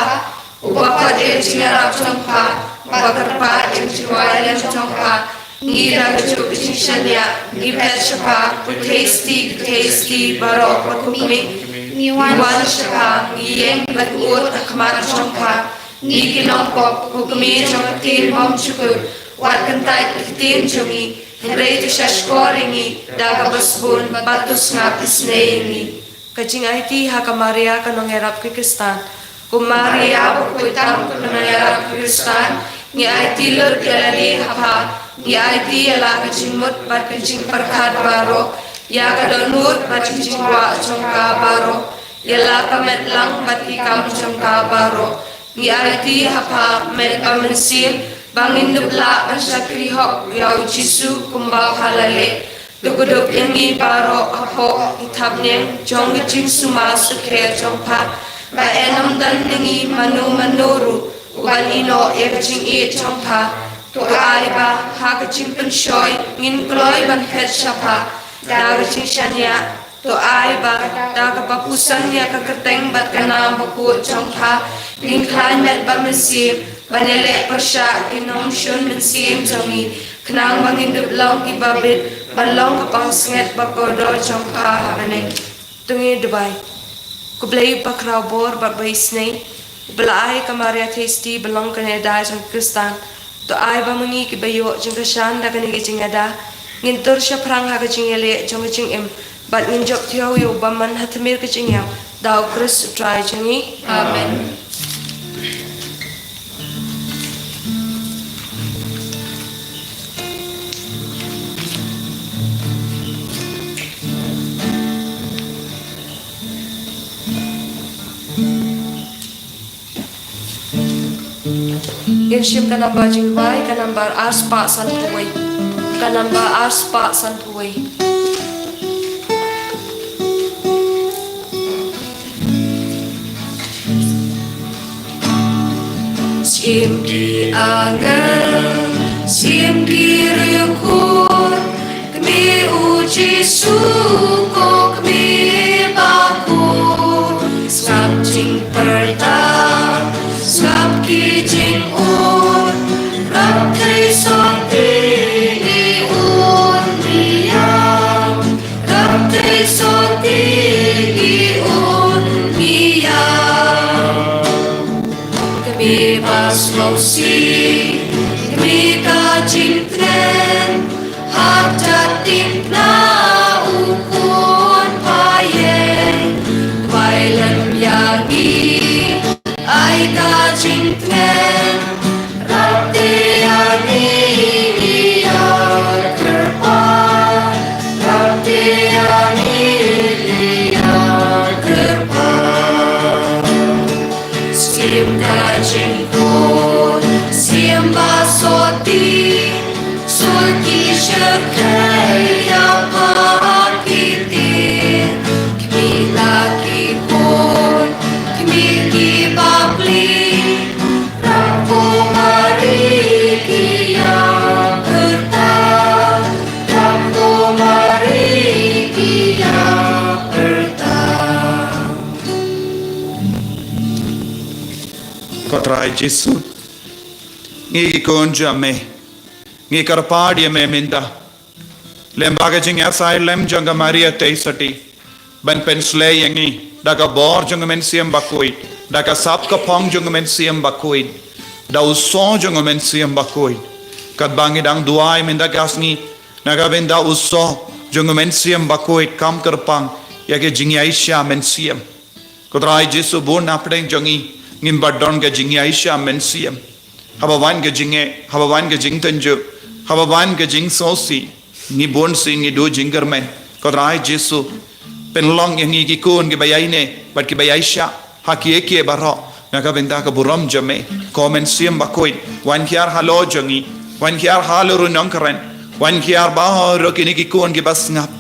Uba khot ïa ka jingïarap jong pha, uba kyrpad ïa ka jingwai lem jong pha, ngi da ka juh ka jingshaniah ngi phet sha pha, ko Theisotti, ko Theisotti baroh bad ko kmie, ngi wan sha pha, ngi ïeng bad ngi ud ha khmat jong pha. Ngi ki nongpop, ko kmie jong ka ktien bymjukut, wat kyntait ïa ka ktien jong ngi, hynrei to shahshkor ïa ngi da kaba sbun, bad to sngap isynei ïa ngi. Ka jingaiti ha ka Maria ka nongïarap ki Khristan. Ko Maria bakhuid tam, ko nongïarap ki Khristan, ngi aiti lut ïa lade ha pha, ngi aiti ïa la ka jingmut bad ka jingpyrkhat baroh, ïa ka dohnud bad ka jingkwah jong ka baroh, ïa la ka met lang bad ki kam jong ka baroh. Ngi aiti ha pha, met ba mynsiem, ba ngin dup lah ban shakri hok ïa u Jisu kumba pha la leh. To kdup ïa ngi baroh hapoh ki thapniang jong ka jingsumar sukher jong pha, ba yn ym don na ngi mano mano ruh uban ïehnoh ïa ka jingïeit jong pha. To ai ba ha ka jingpynshoi ngin kloi ban phet sha pha da ka jingshaniah. To ai ba da kaba pyrshang ïa ka kyrteng bad ka nam bakhuid jong pha, ngin khlaiñ met bad mynsiem ban ïaleh pyrshah ki nongshun mynsiem jong ngi, khnang ba ngin dup long kiba bit ban long ka pansngiat ba kordor jong pha ha bneng. To ngin duwai. Ko Blei bakhraw bor bad baisnei, uba la ai ka Maria Theisotti ba long kane da jong ki Khristan, to ai ba ma ngi kiba ïoh jingkyrshan da kane ka jingïada, ngin tur shaphrang ha ka jingïaleh jong ka jingim, bad ngin jop thiaw ïa u bymman ha tmier ka jingïap, da u Khrist u Trai jong ngi. Amen. Ngin shim ka namba jingrwai, ka namba ar spah sanphew wei. Ka namba ar spah sanphew wei. Shim ki angel, shim ki riewkhuid, kmie u Jisu ko kmie bakhuid. Sngap jingpyrta, sngap ki jingud, Rab Theisotti ngi un ïa. Rab Theisotti ngi un ïa. Kmie ba sngewsih, kmie ka jingtngen, ha ka ktien pla u khun pha ïeng, wai lem ïa ngi, ai ka jingtngen, Rab te ïa ngi ïa kyrpad, Rab te ïa ngi ïa kyrpad. Siem ka jingkut, siem ba sotti, sul ki shyrkhei ïa pha ki kti. Kmie la ki khun, kmie ki bapli, Rab ko Mari ki ïa pyrta, Rab ko Mari ki ïa pyrta. Ko Trai Jisu, ngi ki khun jong me, ngi kyrpad ïa me mynta. Lem bad ka jingïasaid lem jong ka Maria Theisotti, ban pynsleh ïa ngi da ka bor jong ka Mynsiem Bakhuid, da ka sap ka phong jong ka Mynsiem Bakhuid, da u soh jong ka Mynsiem Bakhuid. Katba ngi dang duwai mynta ka sngi, na ka bynta u soh jong ka Mynsiem Bakhuid, kam kyrpang ïa ka jingïaishah mynsiem. Ko Trai Jisu, bun na pdeng jong ngi ngim pat don ka jingïaishah mynsiem. Haba wan ka jingeh, haba wan ka jingtynjuh, haba wan ka jingsngewsih, ngi bun sien ngi duh jingkyrmen. Ko Trai Jisu, pynlong ïa ngi ki khun kiba ïaineh bad kiba ïaishah ha kiei kiei baroh, na ka bynta ka burom jong me. Ko Mynsiem Bakhuid, wan hiar halor jong ngi, wan hiar halor u nongkren, wan hiar baroh kine ki khun kiba sngap.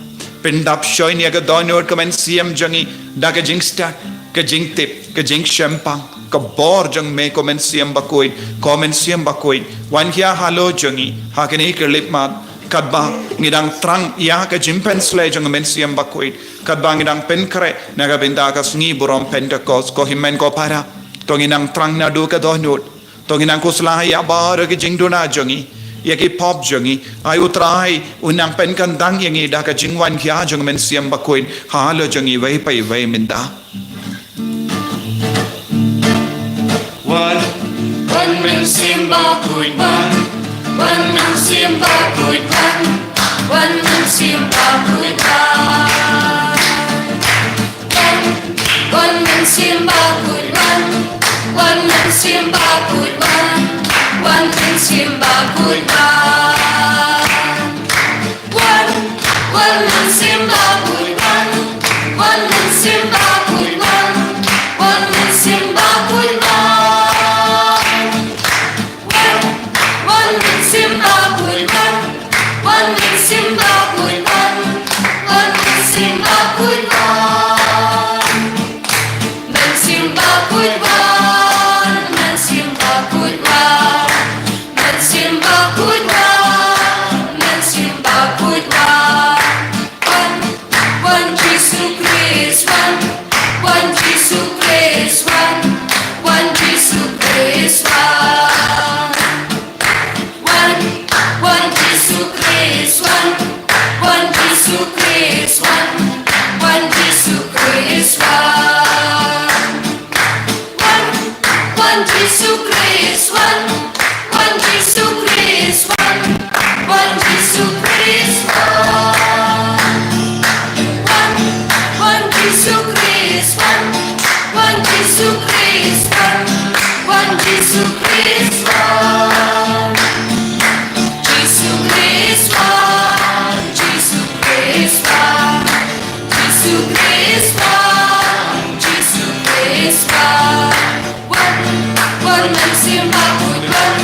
Pyndap shoi ïa ka dohnud ka mynsiem jong ngi da ka jingstad, ka jingtip, ka jingshemphang. Ka bor jong me, ko Mynsiem Bakhuid, ko Mynsiem Bakhuid, wan hiar halor jong ngi ha kine ki khyllipmat, katba ngi dang thrang ïa ka jingpynsleh jong ka Mynsiem Bakhuid, katba ngi dang pynkhreh na ka bynta ka sngi burom Pentekost. Ko hynmen ko para, To ngin nang trang naduh ka dohnud. To ngin nang khuslai ïa baroh ki jingduna jong ngi, ïa ki pop jong ngi. Ai U Trai un nang pynkandang ïa ngi da ka jingwan khia jong U Mynsiem Bakhuid halor jong ngi iwei pa iwei mynta. Wan, Wan Mynsiem Bakhuid wan, Wan Mynsiem Bakhuid wan, Wan Mynsiem Bakhuid wan. Wan, Wan Mynsiem Bakhuid wan, Wan Mynsiem Bakhuid wan, Wan Mynsiem Bakhuid wan. Wan, Wan Mynsiem Bakhuid wan, Wan Mynsiem Bakhuid wan, Wan Mynsiem Bakhuid wan. Wan, Wan Mynsiem Bakhuid wan, Wan Mynsiem Bakhuid wan, Wan Mynsiem Bakhuid wan. Mynsiem Bakhuid wan, Mynsiem Bakhuid wan, Mynsiem Bakhuid wan, Mynsiem Bakhuid wan. Wan, Wan Jisu Khrist wan, Wan Jisu Khrist wan, Wan Jisu Khrist wan. Wan, Wan Jisu Khrist wan, Wan Jisu Khrist wan, Wan Jisu Khrist wan. Wan, Wan Jisu Khrist wan, Wan Jisu Khrist wan, Wan Jisu Khrist wan. Wan, Wan Jisu Khrist wan, Wan Jisu Khrist wan, Wan Jisu Khrist wan. Jisu Khrist wan, Jisu Khrist wan, Jisu Khrist wan, Jisu Khrist wan. Wan, Wan Mynsiem Bakhuid wan,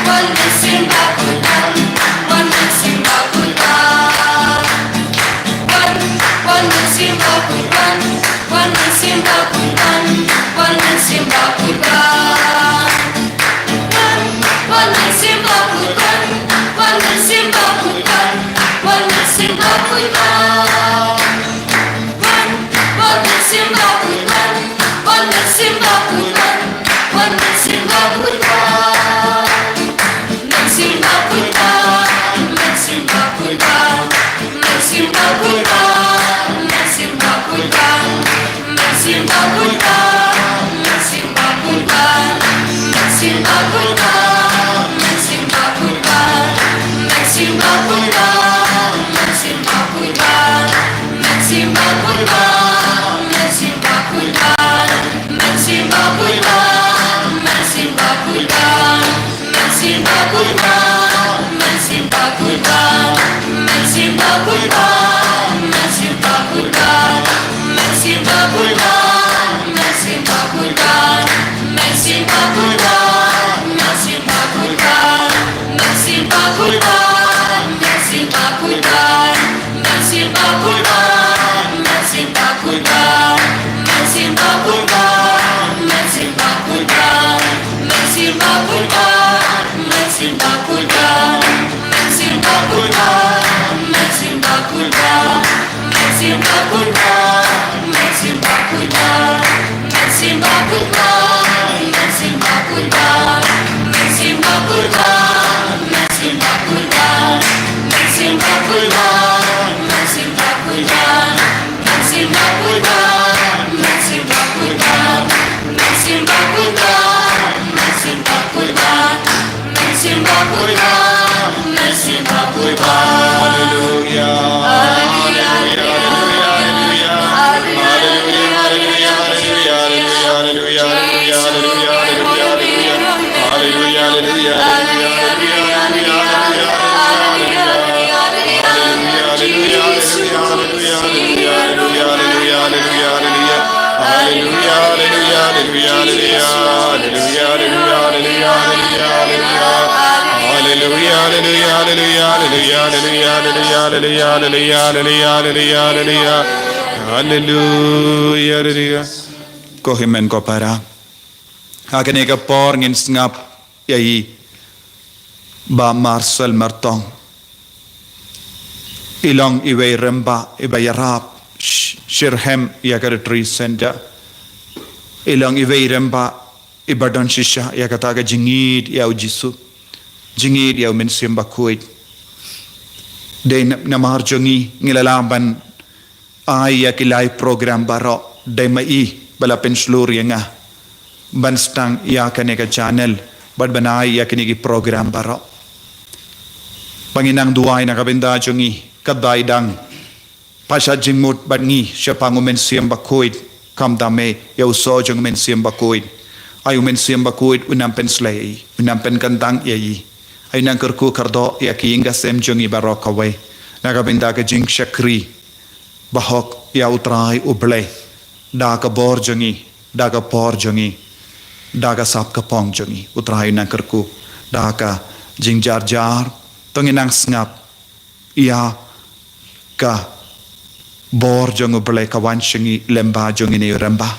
Wan Mynsiem Bakhuid wan, Wan Mynsiem Bakhuid wan. Wan, Wan Mynsiem Bakhuid wan, Wan Mynsiem Bakhuid wan, Wan Mynsiem Bakhuid wan. Wan, Wan Mynsiem Bakhuid wan, Wan Mynsiem Bakhuid wan, Wan Mynsiem Bakhuid wan. Wan, Wan Mynsiem Bakhuid wan, Wan Mynsiem Bakhuid wan, Wan Mynsiem Bakhuid wan. Mynsiem Bakhuid wan, Mynsiem Bakhuid wan, Mynsiem Bakhuid wan, Mynsiem Bakhuid wan. Mynsiem Bakhuid wan, Mynsiem Bakhuid wan, Mynsiem Bakhuid wan, Mynsiem Bakhuid wan. Mynsiem Bakhuid wan, Mynsiem Bakhuid wan, Mynsiem Bakhuid wan. Haleluya, haleluya. Ko hynmen ko para, ha kane ka por ngin sngap ïa i Bah Marcel Martong. I long iwei rangbah iba ïarap sh-, shitrhem ïa ka Retreat Center. I long iwei rangbah iba don shisha ïa kata ka jingïeit ïa u Jisu, jingïeit ïa u Mynsiem Bakhuid. Dei na, namar jong ngi ngi la lah ban ai ïa ki live program baroh, dei ma i ba la pynshlur ïa nga ban sdang ïa kane ka channel bad ban ai ïa kine ki program baroh. Ba ngin nang duwai na ka bynta jong ngi, katba i dang pasha jingmut bad ngi shaphang u Mynsiem Bakhuid, khamtam eh ïa u soh jong u Mynsiem Bakhuid. Ai u Mynsiem Bakhuid un nang pynsleh ïa i, un nang pynkyntang ïa i. Ai u nang kyrkhu kyrdoh ïa ki ïing ki sem jong ngi baroh kawei na ka bynta ka jingshakri bahok ïa u Trai U Blei da ka bor jong ngi, da ka por jong ngi, da ka sap ka phong jong ngi. U Trai u nang kyrkhu da ka jingjarjar. To ngin nang sngap ïa ka bor jong U Blei ka wan sha ngi lem bad jong ngi ne u rem bad.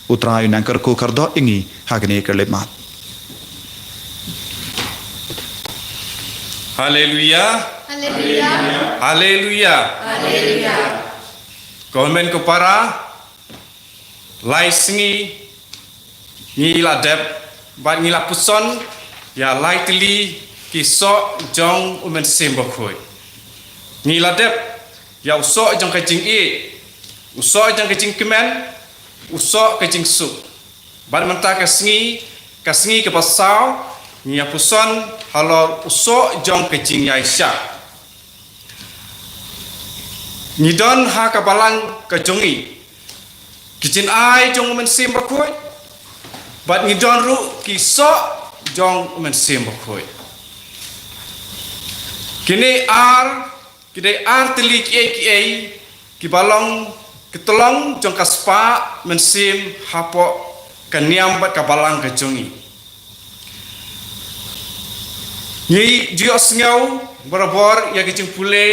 U Trai u nang kyrkhu kyrdoh ïa ngi ha kane ka lehmat. Haleluya. Haleluya. Haleluya. Haleluya. Ko hynmen ko para, lai sngi ngi la dep bad ngi la puson ïa lai tylli ki soh jong u Mynsiem Bakhuid. Ngi la dep ïa u soh jong ka jingïeit, u soh jong ka jingkmen, u soh ka jingsuk. Bad mynta ka sngi, ka sngi kaba saw, ngi ïa puson halor u soh jong ka jingïaishah. Ngi don ha ka balang ka jong ngi ki jingaiei jong u Mynsiem Bakhuid, bad ngi don ruh ki soh jong u Mynsiem Bakhuid. Kine ar, ki dei ar tylli kiei kiei kiba long ki tyllong jong ka spah mynsiem hapoh ka niam bad ka balang ka jong ngi. Ngi ju ïohsngew barabor ïa ka jingpule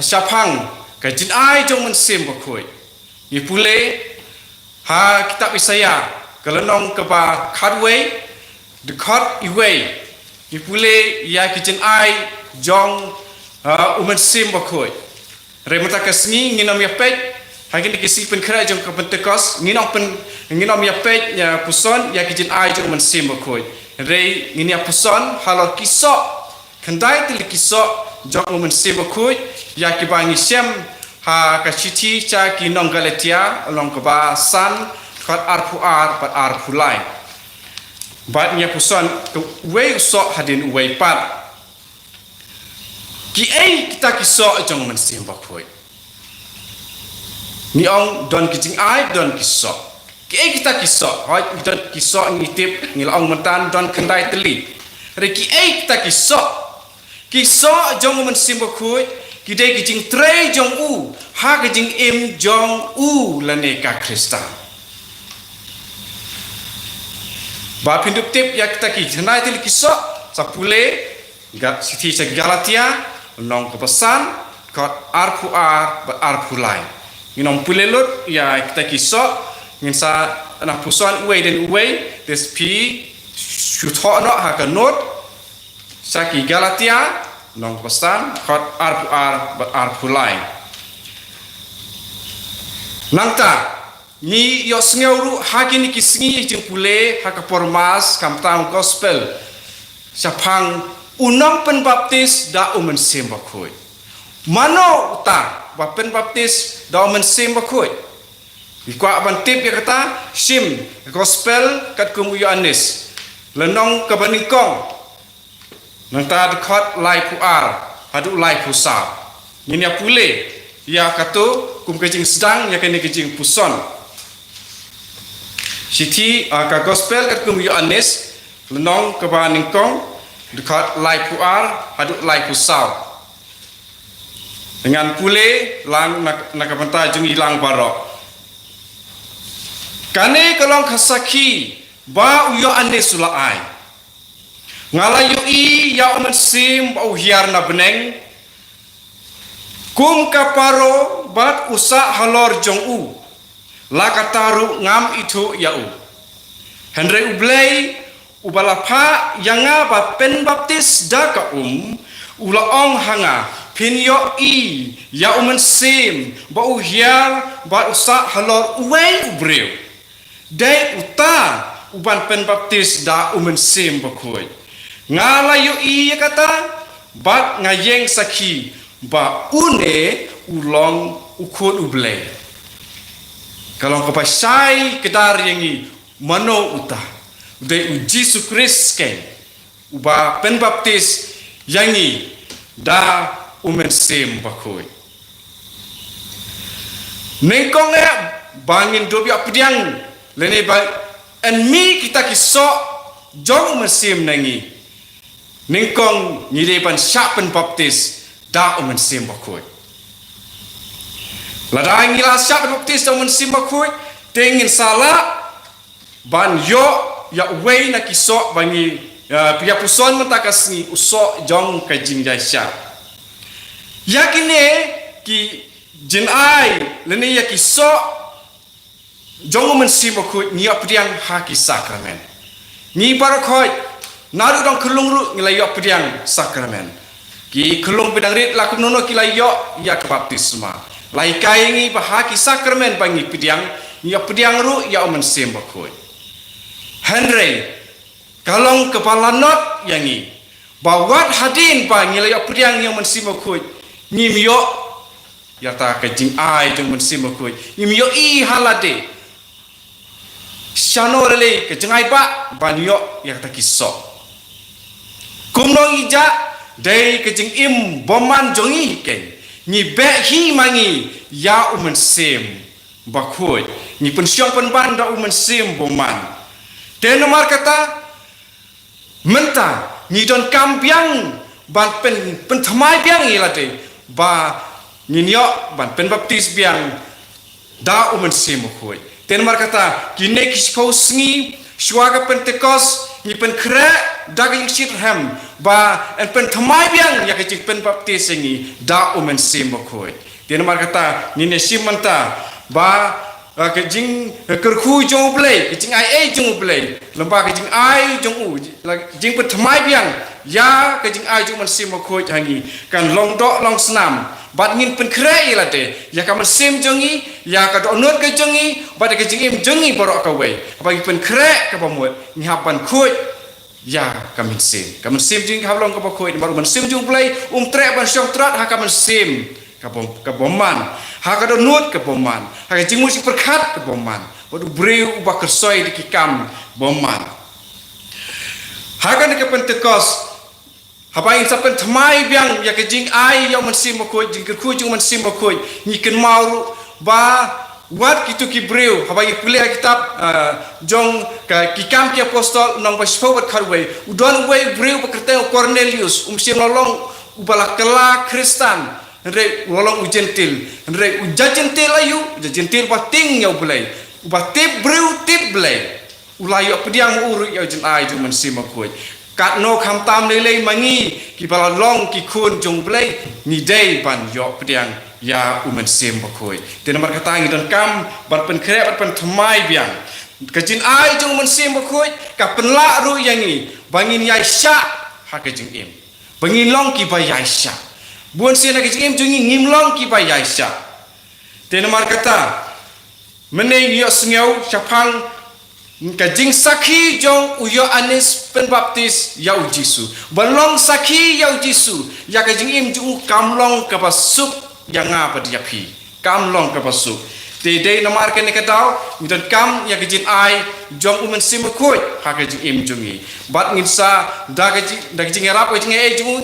shaphang ka jingaiei jong u Mynsiem Bakhuid. Ngi pule ha kitab Isaïah, ka lynnong kaba khatwei, dkhot iwei. Ngi pule ïa ki jingaiei jong, ah, u Mynsiem Bakhuid. Hynrei mynta ka sngi ngin ym ïa peit ha kine ki sngi pynkhreh jong ka Pentekost, ngin ym pyn, ngin ym ïa peit, ïa puson ïa ki jingaiei jong u Mynsiem Bakhuid. Hynrei ngin ïa puson halor ki soh, khyndai tylli ki soh jong u Mynsiem Bakhuid, ïa kiba ngi shem ha ka shithi sha ki nong Galatia, lynnong kaba san, dkhot arphew ar bad arphew lai. Bad ngi ïa puson kawei u soh hadien uwei pat. Kiei kita ki soh jong u Mynsiem Bakhuid? Ngi ong don ki jingaiei, don ki soh. Kiei kita ki soh? Hooid, don ki soh ngi tip, ngi la ong mynta don khyndai tylli. Hynrei kiei kita ki soh? Ki soh jong u Mynsiem Bakhuid ki dei ki jingtrei jong u ha ka jingim jong u lane ka Khristan. Ba phin dup tip ïa kita ki khyndai tylli ki soh, sa pule, Ga-, shithi sha ki Galatia, lynnong kaba san, dkhot arphew ar bad arphew lai. Ngin ym pule lut ïa kita ki soh, ngin sa nang puson uwei hadien uwei, te phi shu thoh noh ha ka note sha ki Galatia, lynnong kaba san, dkhot arphew ar bad arphew lai. Nangta, ngi ïohsngew ruh ha kine ki sngi jingpule ha ka por Mass, khamtam gospel, shaphang u nongpynbaptis da u Mynsiem Bakhuid. Mano uta ba pynbaptis da u Mynsiem Bakhuid? Ngi kwah ban tip ïa kata, shim gospel katkum u Ïoannis, lynnong kaba nyngkong, nangta dkhot laiphew ar haduh laiphew saw. Ngin ïa pule ïa kato kum ka jingsdang ïa kane ka jingpuson. Shithi, ah, ka gospel katkum u Ïoannis, lynnong kaba nyngkong, dkhot laiphew ar haduh laiphew saw. Ngan pule lang na, na ka bynta jong ngi lang baroh. Kane ka long ka sakhi ba u Ïoannis u la ai. Nga la ïohi ïa u Mynsiem ba u hiar na bneng kum ka paro bad u sah halor jong u. La katta ruh ngam ithuh ïa u. Hynrei U Blei uba la phah ïa nga ban pynbaptis da ka um, u la ong ha nga, phin ïohi ïa u Mynsiem ba u hiar bad u sah halor uwei u briew. Dei uta u ban pynbaptis da u Mynsiem Bakhuid. Nga la ïohi ïa kata, bad nga ïeng sakhi ba une u long u Khun u Blei. Ka long kaba shai kdar ïa ngi mano uta. U dei u Jisu Khrist keiñ, uba pynbaptis ïa ngi da u Mynsiem Bakhuid. Nyngkong eh ba ngin dup ïoh pdiang lane ba yn mih kita ki soh jong u Mynsiem na ngi, nyngkong ngi dei ban shah pynbaptis da u Mynsiem Bakhuid. Lada ngi la shah pynbaptis da u Mynsiem Bakhuid, te ngin sa lah ban ïoh ïa uwei na ki soh ba ngi, eh, ïa puson mynta ka sngi, u soh jong ka jingïaishah. Ïa kine ki jingai lane ïa ki soh jong u Mynsiem Bakhuid ngi ïoh pdiang ha ki sakramen. Ngi baroh khoit, naduh dang khyllung ruh ngi la ïoh pdiang sakramen. Ki khyllung ba dang rit la kumno kumno ki la ïoh ïa ka baptisma. La hikai ngi ba ha ki sakramen ba ngi pdiang, ngi ïoh pdiang ruh ïa u Mynsiem Bakhuid. Hynrei ka long kaba lanot ïa ngi ba wat hadien ba ngi la ïoh pdiang ïa u Mynsiem Bakhuid, ngim ïoh ïa kata ka jingai jong u Mynsiem Bakhuid. Ngim ïohi ha lade shano lei ka jingai ba ban ïoh ïa kata ki soh. Kumno ngi jah, dei ka jingim bymman jong ngi keiñ. Ngi beh hi ma ngi ïa u Mynsiem Bakhuid. Ngi pynshong pynban da u Mynsiem bymman. Te namar kata, mynta ngi donkam biang ban pyn, pynthymmai biang ïa lade ba ngin ïoh ban pynbaptis biang da u Mynsiem Bakhuid. Te namar kata, kine ki shiphew sngi shuwa ka Pentekost, ngi pynkhreh da ka jingshitrhem ba yn pynthymmai biang ïa ka jingpynbaptis ïa ngi da u Mynsiem Bakhuid. Te namar kata, ngin ïa shim mynta ba, ah, ka jing, ka kyrkhu jong u Blei, ka jingai ei jong u Blei, lem bad ka jingai jong u, la jingpynthymmai biang ïa ka jingai jong u Mynsiem Bakhuid ha ngi kan long doh long snam. Bad ngin pynkhreh ïa lade, ïa ka mynsiem jong ngi, ïa ka dohnud ka jong ngi, bad ïa ka jingim jong ngi baroh kawei. Haba ngi pynkhreh kaba mut, ngi hap ban khuid ïa ka mynsiem. Ka mynsiem jong ngi hap long kaba khuid, namar u Mynsiem jong u Blei um treh ban shong trat ha ka mynsiem kaba, ka bymman, ha ka dohnud ka bymman, ha ka jingmut jingpyrkhat ka bymman. Bad u briew uba kyrsoi da ki kam bymman. Ha kane ka Pentekost, haba ngin sa pynthymmai biang ïa ka jingai ïa u Mynsiem Bakhuid, jingkyrkhu jong u Mynsiem Bakhuid, ngi kynmaw ruh ba wat kito ki briew, haba ngi pule ha kitab, ah, jong ka, Ki Kam ki Apostol, lynnong ba shiphew bad khatwei, u don uwei u briew ba kyrteng u Kornelius, um shym la long uba la kylla Khristan, hynrei u la long u Jentil, hynrei u jajentil aïu, u jajentil ba tieng ïa u Blei, uba tip briew tip Blei. U la ïoh pdiang ma u ruh ïa u jingai jong u Mynsiem Bakhuid. Katno khamtam lei lei ma ngi kiba la long ki khun jong u Blei, ngi dei ban ïoh pdiang ïa u Mynsiem Bakhuid. Te namar kata ngi donkam ban pynkhreh, ban pynthymmai biang. Ka jingai jong u Mynsiem Bakhuid ka pynlah ruh ïa ngi ba ngin ïaishah ha ka jingim, ba ngin long kiba ïaishah. Bun sien ha ka jingim jong ngi ngim long kiba ïaishah. Te namar kata, mynne ngi ïohsngew shaphang ka jingsakhi jong u Ïoannis Pynbaptis ïa u Jisu. Ba long sakhi ïa u Jisu, ïa ka jingim jong u kam long kaba suk ïa nga bad ïa phi. Kam long kaba suk. Te dei namar kane ka daw, ngi donkam ïa ka jingai jong u Mynsiem Bakhuid ha ka jingim jong ngi. Bad ngin sa, da ka jing, da ka jingïarap ka jingaiei jong u,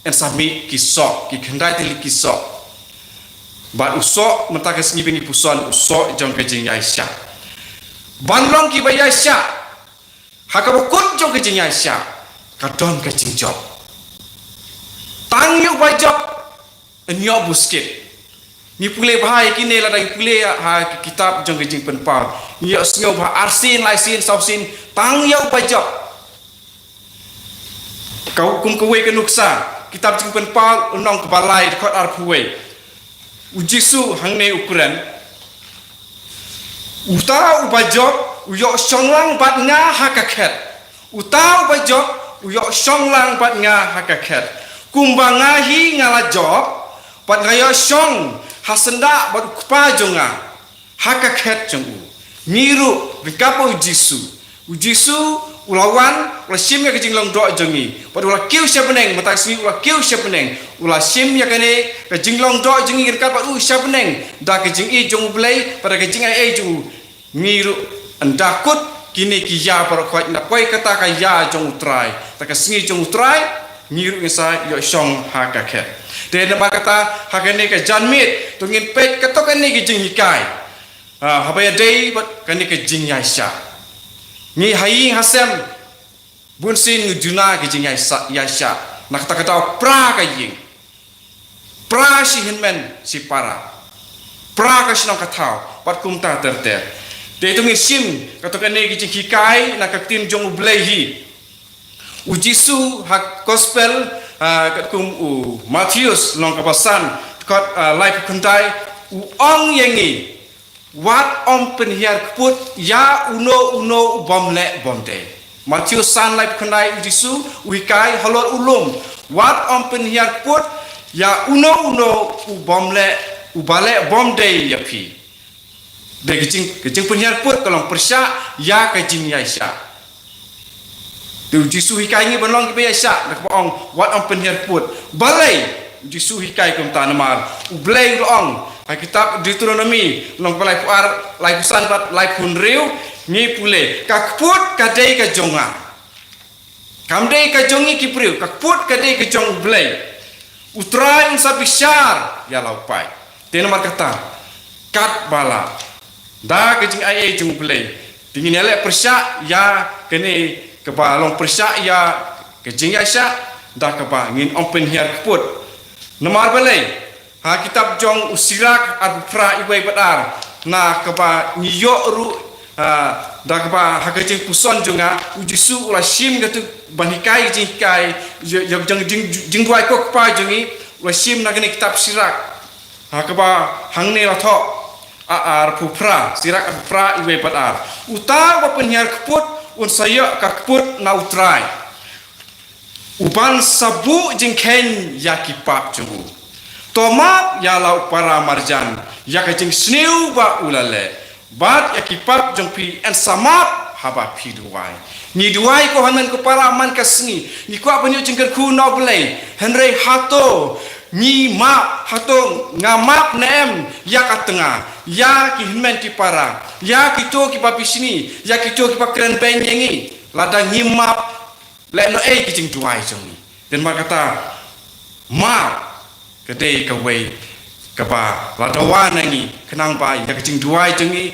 yn sa mih ki soh, ki khyndai tylli ki soh. Bad u soh mynta ka sngi ba ngi puson, u soh jong ka jingïaishah. Ban long kiba ïaishah, ha kaba kut jong ka jingïaishah ka don ka jingjop. Tang ïa uba jop yn ïoh buskit. Ngi pule bha ïa kine, lada ngi pule ha ki kitab jong ka Jingpynpaw, ngi ïohsngew ba arsien, laisien, sawsien, tang ïa uba jop. Ka, kum kawei ka nuksa, kitab Jingpynpaw lynnong kaba lai, dkhot arphew wei. U Jisu hangne u kren: Uta uba jop u ïoh shong lang bad nga ha ka khet. Uta uba jop u ïoh shong lang bad nga ha ka khet, kumba nga hi nga la jop bad nga ïoh shong ha syndah bad u Kpa jong nga ha ka khet jong u. Ngi ruh ryngkat bad u Jisu U Jisu u la wan, u la shim ïa ka jinglong doh jong ngi. Bad u la kiew sha bneng, mynta ka sngi u la kiew sha bneng. U la shim ïa kane ka jinglong doh jong ngi ryngkat bad u sha bneng. Da ka jingïeit jong U Blei, bad da ka jingaiei jong u, ngi ruh ynda kut kine ki ïa baroh khoit, ynda poi kata ka ïa jong U Trai, kata ka sngi jong U Trai, ngi ruh ngin sa ïoh shong ha ka khet. Te namar kata ha kane ka janmiet to ngin peit kato kane ka jinghikai. Ah, haba ïadei bad kane ka jingïaishah. Ngi ha ïing ha sem, bun sien ngi duna ka jingïaishah, ïaishah. Na kata ka daw pra ka ïing. Pra shi hynmen shi para. Pra ka shnong ka thaw. Bad kumta ter ter. Te to ngin shim kato kane ka jinghikai na ka ktien jong U Blei hi. U Jisu ha gospel, ah, katkum u Mathaios lynnong kaba san, dkhot, ah, laiphew khyndai, u ong ïa ngi. Wat ym pynhiar kput ïa uno uno u bym leh bym dei. Mathaios san laiphew khyndai, u Jisu u hikai halor u lum. Wat ym pynhiar kput ïa uno uno u bym leh, u ba leh bym dei ïa phi. Dei ka jing, ka jingpynhiar kput ka long pyrshah ïa ka jingïaishah. Te u Jisu hikai ngi ban long kiba ïaishah, da kaba ong, wat ym pynhiar kput. Balei u Jisu hikai kumta? Namar U Blei u la ong ha kitab Deuteronomi lynnong kaba laiphew ar, laiphew san bad laiphew hynriew, ngi pule, ka kput ka dei ka jong nga. Kam dei ka jong ngi ki briew, ka kput ka dei ka jong U Blei. U Trai un sa bishar ïa la u paid. Te namar kata, katba la da ka jingaiei jong U Blei, te ngin ïaleh pyrshah ïa kane kaba long pyrshah ïa ka jingïaishah, da kaba ngin ym pynhiar kput. Namar balei? Ha kitab jong u Sirak arphew phra, iwei bad ar, na kaba ngi ïoh ruh, ah, da kaba ha ka jingpuson jong nga, u Jisu u la shim katu ban hikai ka jinghikai, ïa, ïa jong jing, jingduwai ko Kpa jong ngi, u la shim na kane kitab Sirak. Ha kaba hangne la thoh, a, arphew phra, Sirak arphew phra, iwei bad ar. Uta uba pynhiar kput un sa ïoh ka kput na U Trai, uban sa buh jingkheiñ ïa ki pap jong u. To map ïa la u para marjan ïa ka jingsniew ba u la leh, bad ïa ki pap jong phi yn sa map haba phi duwai. Ngi duwai ko hynmen ko para man ka sngi, ngi kwah ban ïoh jingkyrkhu na U Blei. Hynrei hato ngi map, hato nga map ne em ïa ka tnga, ïa ki hynmen ki para, ïa kito kiba bishni, ïa kito kiba kren beiñ ïa ngi? Lada ngi map, lehnohei ki jingduwai jong ngi. Te namar kata, map ka dei kawei kaba la dawa na ngi, khnang ba ïa ka jingduwai jong ngi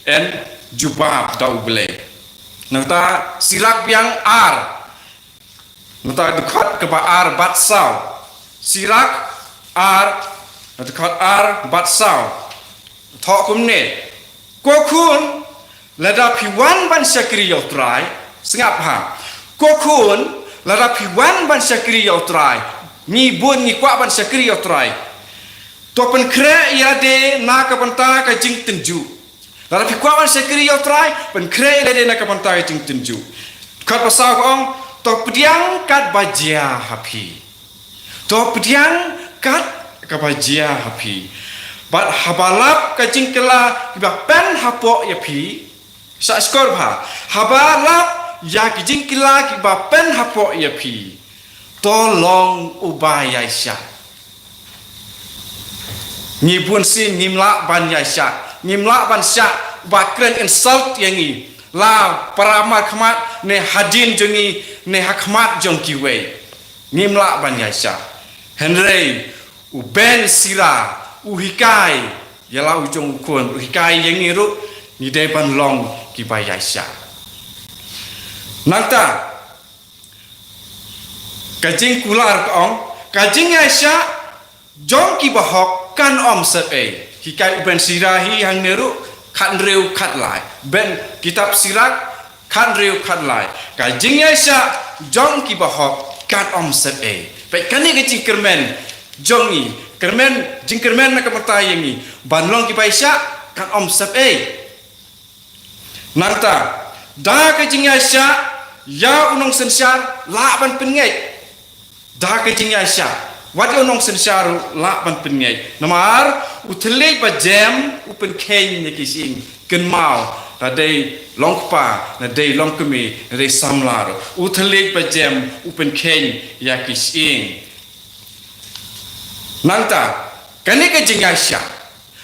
yn jubab da U Blei. Nangta Sirak biang ar, nangta dkhot kaba ar bad saw. Sirak ar, dkhot ar bad saw. Thoh kumne: Ko khun, lada phi wan ban shakri ïa U Trai, sngap ha. Ko khun, lada phi wan ban shakri ïa U Trai, ngi bun ngi kwah ban shakri ïa U Trai, to pynkhreh ïa lade na ka bynta ka jingtynjuh. Lada phi kwah ban shakri ïa U Trai, pynkhreh ïa lade na ka bynta ka jingtynjuh. Dkhot ba saw ka ong: To pdiang katba jia ha phi. To pdiang kat kaba jia ha phi. Bad haba lap ka jingkylla kiba pynhapoh ïa phi. Sa skhor bha. Haba lap ïa ki jingkylla kiba pynhapoh ïa phi, to long uba ïaishah. Ngi bun sien ngim lah ban ïaishah, ngim lah ban shah ba kren insult ïa ngi. La para markhmat ne hadien jong ngi ne ha khmat jong kiwei. Ngim lah ban ïaishah. Hynrei u Ben Sira u hikai ïa la u jong u khun, u hikai ïa ngi ruh, ngi dei ban long kiba ïaishah. Nangta ka jingkular ka ong, ka jingïaishah jong kiba hok kan ym sep ei. Hikai u Ben Sira hi hangne ruh, khathynriew khatlai. Ben, kitab Sirak khathynriew khatlai. Ka jingïaishah jong kiba hok kan ym sep ei. Peit kane ka jingkyrmen jong ngi, kyrmen, jingkyrmen na ka bynta ïa ngi ban long kiba ïaishah kan ym sep ei. Nangta, da ka jingïaishah ïa u nongsynshar lah ban pynngeit. Da ka jingïaishah wat ïa u nongsynshar lah ban pynngeit. Namar u thylliej ba jem u pynkheiñ ïa ki shyieng. Kynmaw, Na dei long kpa, na dei long kmie, na dei samla ruh. U thylliej ba jem, u pynkheiñ ïa ki shyieng. Nangta, kane ka jingïaishah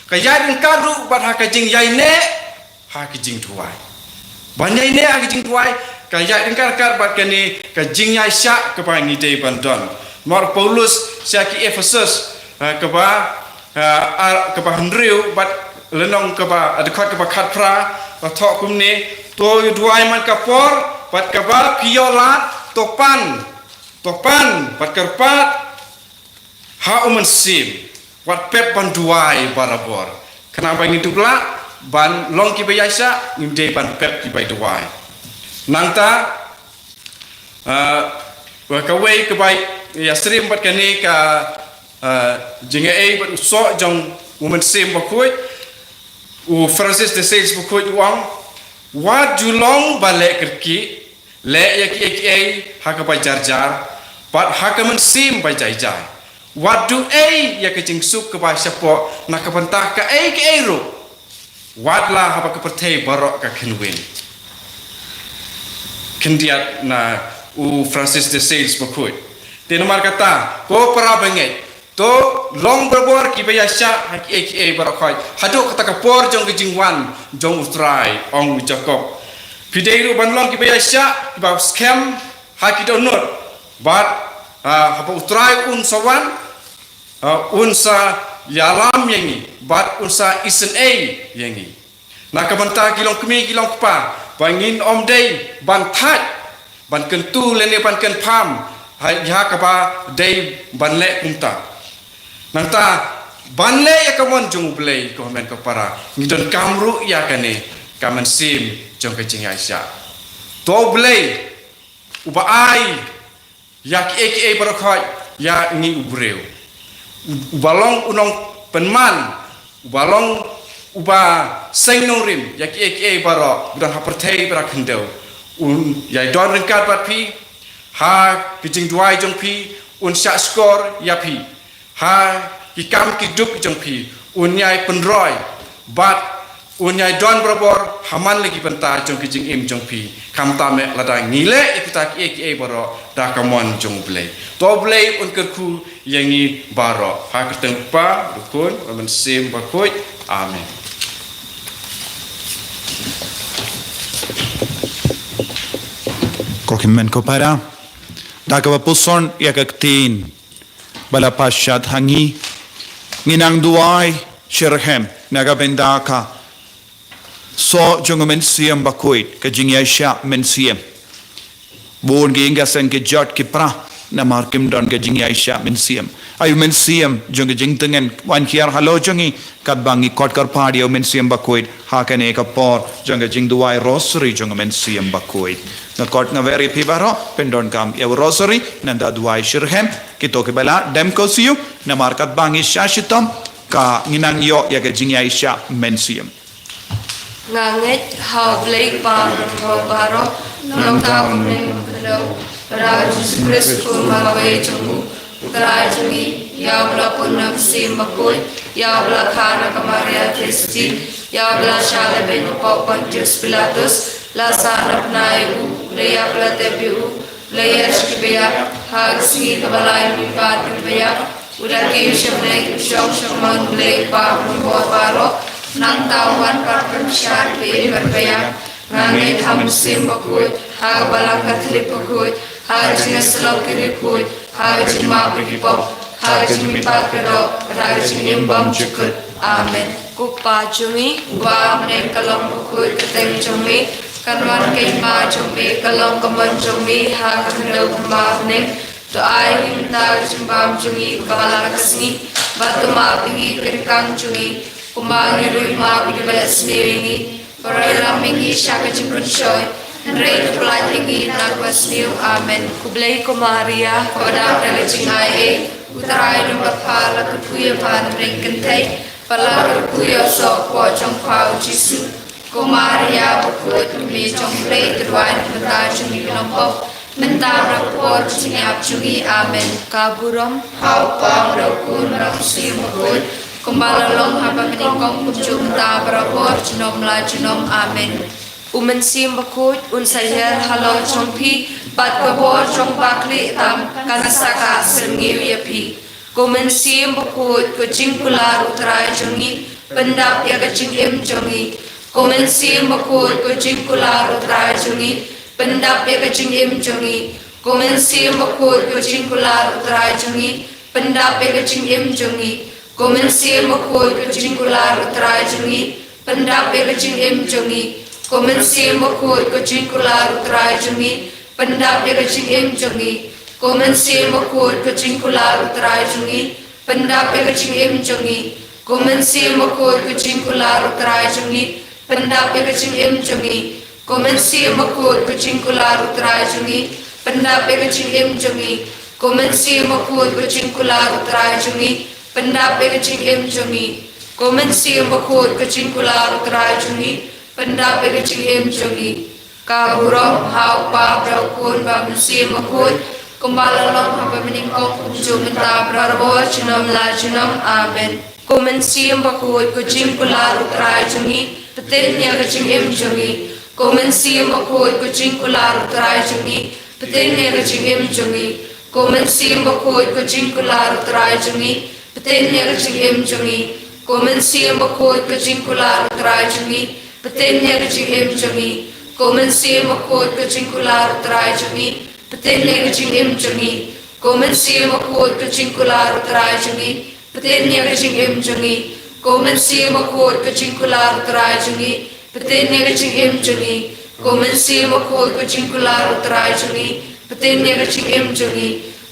ka ïaid ryngkat ruh bad ha ka jingïaineh ha ka jingduwai. Ban ïaineh ha ka jingduwai ka ïaid ryngkat ryngkat bad kane ka jingïaishah kaba ngi dei ban don. Namar Paulus sha ki Ephesus, eh, kaba, eh, ar, kaba hynriew bad lynnong kaba, eh, dkhot kaba khatphra, la thoh kumne: To ïa duwai man ka por bad kaba phi ïoh lad, to pan, to pan bad kyrpad ha U Mynsiem, wat pep ban duwai barabor. Khnang ba ngin dup lah ban long kiba ïaishah, ngim dei ban pep kiba duwai. Nangta, ah, kawei kaba ïasyriem bad kane ka, ah, jingaiei bad u soh jong U Mynsiem Bakhuid, u Francis de Sales Bakhuid u ong: Wat ju long ba leh kyrkieh, leh ïa kiei kiei ha kaba jar jar bad ha ka mynsiem ba jai jai. Wat duh ei ïa ka jingsuk kaba shapoh na ka bynta kaei kaei ruh, wat la haba ka pyrthei baroh ka kynwin. Khyndiat na u Francis de Sales Bakhuid. Te namar kata, ko para bangeit, to long barabor kiba ïaishah ha kiei kiei baroh khoit, haduh kata ka por jong ka jingwan jong U Trai, ong u Jakob. Phi dei ruh ban long kiba ïaishah, kiba skhem ha ki dohnud, bad, ah, haba U Trai un sa wan, ah, un sa ïalam ïa ngi bad un sa isynei ïa ngi. Na ka bynta ki longkmie ki longkpa, ba ngin ym dei ban thait, ban kyntu lane ban kynpham ha, ïa kaba dei ban leh kumta. Nangta, ban leh ïa ka mon jong U Blei, ko hynmen ko para, ngi donkam ruh ïa kane ka mynsiem jong ka jingïaishah. To U Blei uba ai ïa kiei kiei baroh khoit ïa ngi u briew. U, uba long u nongpynman, uba long uba seng nongrim ïa kiei kiei baroh ba don ha pyrthei bad ha khyndew, un ïai don ryngkat bad phi ha ki jingduwai jong phi, un shah shkor ïa phi ha ki kam ki duk jong phi, un ïai pynroi bad un ïai don barabor ha man la ki bynta jong ki jingim jong phi. Khamtam eh lada ngi leh ïa kita kiei kiei baroh da ka mon jong U Blei. To U Blei un kyrkhu ïa ngi baroh. Ha ka kyrteng U Kpa, U Khun, U Mynsiem Bakhuid. Amen. Ko hynmen ko para, da kaba pyrshang ïa ka ktien ba la pynshad ha ngi, ngin nang duwai shitrhem na ka bynta ka soh jong U Mynsiem Bakhuid, ka jingïaishah mynsiem. Bun ki ïing ki seng ki jot ki pra namar kim don ka jingïaishah mynsiem. Ai U Mynsiem jong ka jingtngen wan hiar halor jong ngi, katba ngi kot kyrpad ïa U Mynsiem Bakhuid ha kane ka por jong ka jingduwai Rosary jong U Mynsiem Bakhuid. Nga kot nga wer ïa phi baroh, pyndonkam ïa u Rosary, nangta duwai shitrhem. Kito kiba lah dem ko siew, namar katba ngi shah shitom, ka ngin nang ïoh ïa ka jingïaishah mynsiem. Nga ngeit ha U Blei Kpa Jong ngi baroh, nangta U Mynsiem Bakhuid, bad ha U Jisu Khrist U Khun uba la wei jong u, U Trai jong ngi, ïa uba la pun na U Mynsiem Bakhuid, ïa uba la kha na ka Maria Theisotti, ïa uba la shah lehbeiñ hapoh Pontius Pilatus, la sah na bnai, u la ïap, la tep ïa u, la ïaid sha kiba ïap, ha ka sngi kaba lai u mih pat na kiba ïap, u la kiew sha bneng, u shong sha ka mon U Blei Kpa Jong ngi baroh, nangta un wan pat ban bishar kiba im bad kiba ïap. Nga ngeit ha U Mynsiem Bakhuid, ha ka Balang Katholik bakhuid, ha ka jingïasyllok ki riewkhuid, ha ka jingmap ïa ki pop, ha ka jingmihpat ka doh, ha ka jingim bymjukut. Amen. Ko Kpa jong ngi uba ha bneng, ka long bakhuid ka kyrteng jong me, kan wan ka hima jong me, ka long ka mon jong me ha ka khyndew kumba ha bneng. To ai ïa ngi mynta ka jingbam jong ngi kaba ha la ka sngi, bad to map ïa ngi ki ryngkang jong ngi, kumba ngi ruh ngi map ïa kiba leh sniew ïa ngi. Wat ïalam ïa ngi sha ka jingpynshoi, hynrei to pyllait ïa ngi na kaba sniew. Amen. Khublei ko Maria, kaba dap da ka jingaiei, U Trai u don bad pha, la kyrkhu ïa pha na pdeng kynthei, bad la kyrkhu ïa u soh hapoh jong pha U Jisu. Ko Maria bakhuid, Kmie jong U Blei, to duwai na ka bynta jong ngi ki nongpop, mynta bad ha ka por ka jingïap jong ngi. Amen. Ka burom ha U Kpa, bad ha U Khun, bad ha U Mynsiem Bakhuid, Kumba la long haba nyngkong, kumjuh mynta, barabor, junom la junom. Amen. U Mynsiem Bakhuid un sa hiar halor jong phi, bad ka bor jong u Bakhleh tam kan sa kah syrngiew ïa phi. Ko Mynsiem Bakhuid, ko jingkular U Trai jong ngi, pyndap ïa ka jingim jong ngi. Ko Mynsiem Bakhuid, ko jingkular U Trai jong ngi, pyndap ïa ka jingim jong ngi. Ko Mynsiem Bakhuid, ko jingkular U Trai jong ngi, pyndap ïa ka jingim jong ngi. Ko Mynsiem Bakhuid, ko jingkular U Trai jong ngi, pyndap ïa ka jingim jong ngi. Ko Mynsiem Bakhuid, ko jingkular U Trai jong ngi, pyndap ïa ka jingim jong ngi. Ko Mynsiem Bakhuid, ko jingkular U Trai jong ngi, pyndap ïa ka jingim jong ngi. Ko Mynsiem Bakhuid, ko jingkular U Trai jong ngi, pyndap ïa ka jingim jong ngi. Ko Mynsiem Bakhuid, ko jingkular U Trai jong ngi, pyndap ïa ka jingim jong ngi. Ko Mynsiem Bakhuid, ko jingkular U Trai jong ngi, pyndap ïa ka jingim jong ngi. Ko Mynsiem Bakhuid, ko jingkular U Trai jong ngi, pyndap ïa ka jingim jong ngi. Ka burom ha U Kpa, bad ha U Khun, bad ha U Mynsiem Bakhuid, kumba la long haba nyngkong, kumjuh mynta, barabor, junom la junom. Amen. Ko Mynsiem Bakhuid, ko jingkular U Trai jong ngi, pyntip ïa ka jingim jong ngi. Ko Mynsiem Bakhuid, ko jingkular U Trai jong ngi, pyntip ïa ka jingim jong ngi. Ko Mynsiem Bakhuid, ko jingkular U Trai jong ngi, pyntip ïa ka jingim jong ngi. Ko Mynsiem Bakhuid, ko jingkular U Trai jong ngi, pyntip ïa ka jingim jong ngi. Ko Mynsiem Bakhuid, ko jingkular U Trai jong ngi, pyntip ïa ka jingim jong ngi. Ko Mynsiem Bakhuid, ko jingkular U Trai jong ngi, pyntip ïa ka jingim jong ngi. Ko Mynsiem Bakhuid, ko jingkular U Trai jong ngi, pyntip ïa ka jingim jong ngi. Ko Mynsiem Bakhuid, ko jingkular U Trai jong ngi, pyntip ïa ka jingim jong ngi.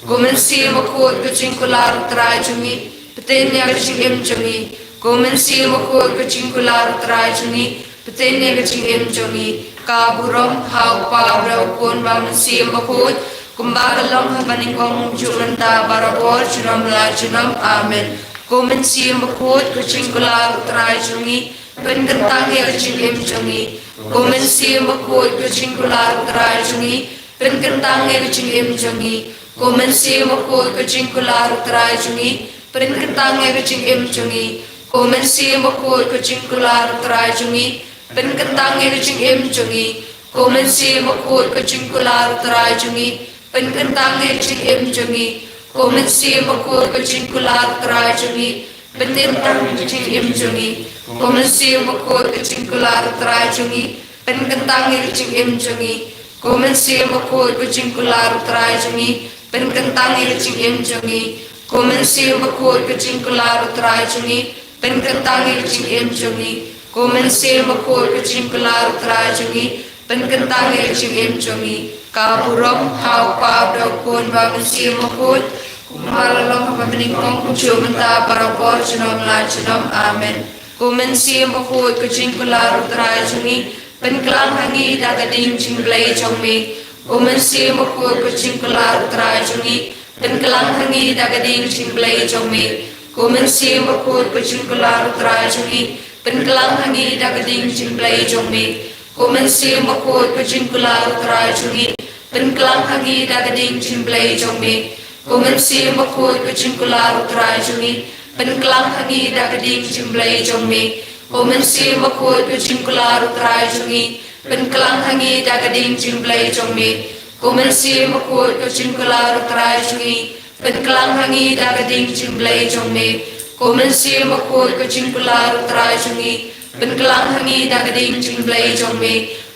Ko Mynsiem Bakhuid, ko jingkular U Trai jong ngi, pyntip ïa ka jingim jong ngi. Ko Mynsiem Bakhuid, ko jingkular U Trai jong ngi, pyntip ïa ka jingim jong ngi. Ka burom ha U Kpa, bad ha U Khun, bad ha U Mynsiem Bakhuid, kumba ka long haba nyngkong, kumjuh mynta, barabor, junom la junom. Amen. Ko Mynsiem Bakhuid, ko jingkular U Trai jong ngi, pynkyntang ïa ka jingim jong ngi. Ko Mynsiem Bakhuid, ko jingkular U Trai jong ngi, pynkyntang ïa ka jingim jong ngi. Ko Mynsiem Bakhuid, ko jingkular U Trai jong ngi, pynkyntang ïa ka jingim jong ngi. Ko Mynsiem Bakhuid, ko jingkular U Trai jong ngi, pynkyntang ïa ka jingim jong ngi. Ko Mynsiem Bakhuid, ko jingkular U Trai jong ngi, pynkyntang ïa ka jingim jong ngi. Ko Mynsiem Bakhuid, ko jingkular U Trai jong ngi, pynkyntang ïa ka jingim jong ngi. Ko Mynsiem Bakhuid, ko jingkular U Trai jong ngi, pynkyntang ïa ka jingim jong ngi. Ko Mynsiem Bakhuid, ko jingkular U Trai jong ngi, pynkyntang ïa ka jingim jong ngi. Ko Mynsiem Bakhuid, ko jingkular U Trai jong ngi, pynkyntang ïa ka jingim jong ngi. Ko Mynsiem Bakhuid, ko jingkular U Trai jong ngi, pynkyntang ïa ka jingim jong ngi. Ka burom ha U Kpa, bad ha U Khun, bad ha U Mynsiem Bakhuid, kumba la long haba nyngkong, kumjuh mynta, barabor, junom la junom. Amen. Ko Mynsiem Bakhuid, ko jingkular U Trai jong ngi, pynkhlaiñ ha ngi da ka ding jingblei jong me. Ko Mynsiem Bakhuid, ko jingkular U Trai jong ngi, pynkhlaiñ ha ngi da ka ding jingblei jong me. Ko Mynsiem Bakhuid, ko jingkular U Trai jong ngi, pynkhlaiñ ha ngi da ka ding jingblei jong me. Ko Mynsiem Bakhuid, ko jingkular U Trai jong ngi, pynkhlaiñ ha ngi da ka ding jingblei jong me. Ko Mynsiem Bakhuid, ko jingkular U Trai jong ngi, pynkhlaiñ ha ngi da ka ding jingblei jong me. Ko Mynsiem Bakhuid, ko jingkular U Trai jong ngi, pynkhlaiñ ha ngi da ka ding jingblei jong me. Ko Mynsiem Bakhuid, ko jingkular U Trai jong ngi, pynkhlaiñ ha ngi da ka ding jingblei jong me. Ko Mynsiem Bakhuid, ko jingkular U Trai jong ngi, pynkhlaiñ ha ngi da ka ding jingblei jong me.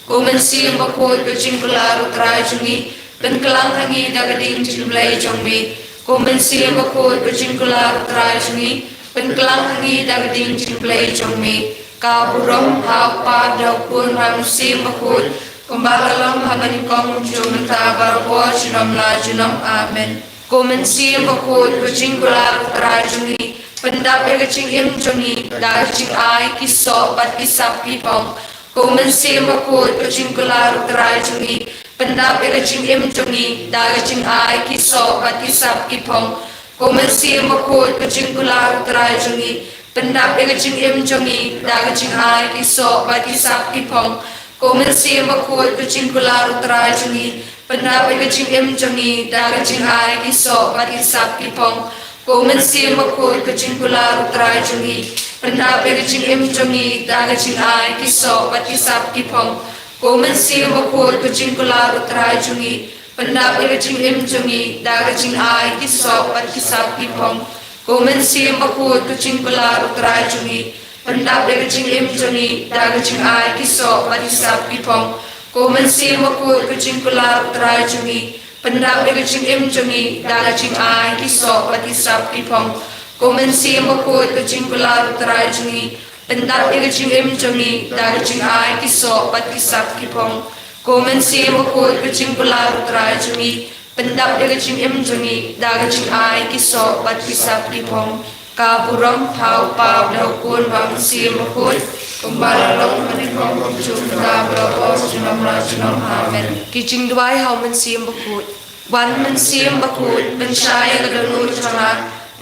Ko Mynsiem Bakhuid, ko jingkular U Trai jong ngi, pynkhlaiñ ha ngi da ka ding jingblei jong me. Ko Mynsiem Bakhuid, ko jingkular U Trai jong ngi, pynkhlaiñ ha ngi da ka ding jingblei jong me. Ka burom ha U Kpa, bad ha U Khun, bad ha U Mynsiem Bakhuid, kumba la long haba nyngkong, kumjuh mynta, barabor, junom la junom. Amen. Ko Mynsiem Bakhuid, ko jingkular U Trai jong ngi, pyndap ïa ka jingim jong ngi da ka jingai ki soh bad ki sap ki phong. Ko Mynsiem Bakhuid, ko jingkular U Trai jong ngi, pyndap ïa ka jingim jong ngi da ka jingai ki soh bad ki sap ki phong. Ko Mynsiem Bakhuid, ko jingkular U Trai jong ngi, pyndap ïa ka jingim jong ngi da ka jingai ki soh bad ki sap ki phong. Ko Mynsiem Bakhuid, ko jingkular U Trai jong ngi, pyndap ïa ka jingim jong ngi da ka jingai ki soh bad ki sap ki phong. Ko Mynsiem Bakhuid, ka jingkular U Trai jong ngi, pyndap ïa ka jingim jong ngi da ka jingai ki soh bad ki sap ki phong. Ko Mynsiem Bakhuid, ka jingkular U Trai jong ngi, pyndap ïa ka jingim jong ngi da ka jingai ki soh bad ki sap ki phong. Ko Mynsiem Bakhuid, ka jingkular U Trai jong ngi, pyndap ïa ka jingim jong ngi da ka jingai ki soh bad ki sap ki phong. Ko Mynsiem Bakhuid, ka jingkular U Trai jong ngi, pyndap ïa ka jingim jong ngi da ka jingai ki soh bad ki sap ki phong. Ko Mynsiem Bakhuid, ka jingkular U Trai jong ngi, pyndap ïa ka jingim jong ngi da ka jingai ki soh bad ki sap ki phong. Ko Mynsiem Bakhuid, ka jingkular U Trai jong ngi, pyndap ïa ka jingim jong ngi da ka jingai ki soh bad ki sap ki phong. Ka burom ha U Kpa, U Khun bad U Mynsiem Bakhuid, kumba la long mynta, kumjuh, ynda la bor junom la junom. Amen. Ki jingduwai ha U Mynsiem Bakhuid. Wan Mynsiem Bakhuid, pynshai ïa ka dohnud jong nga,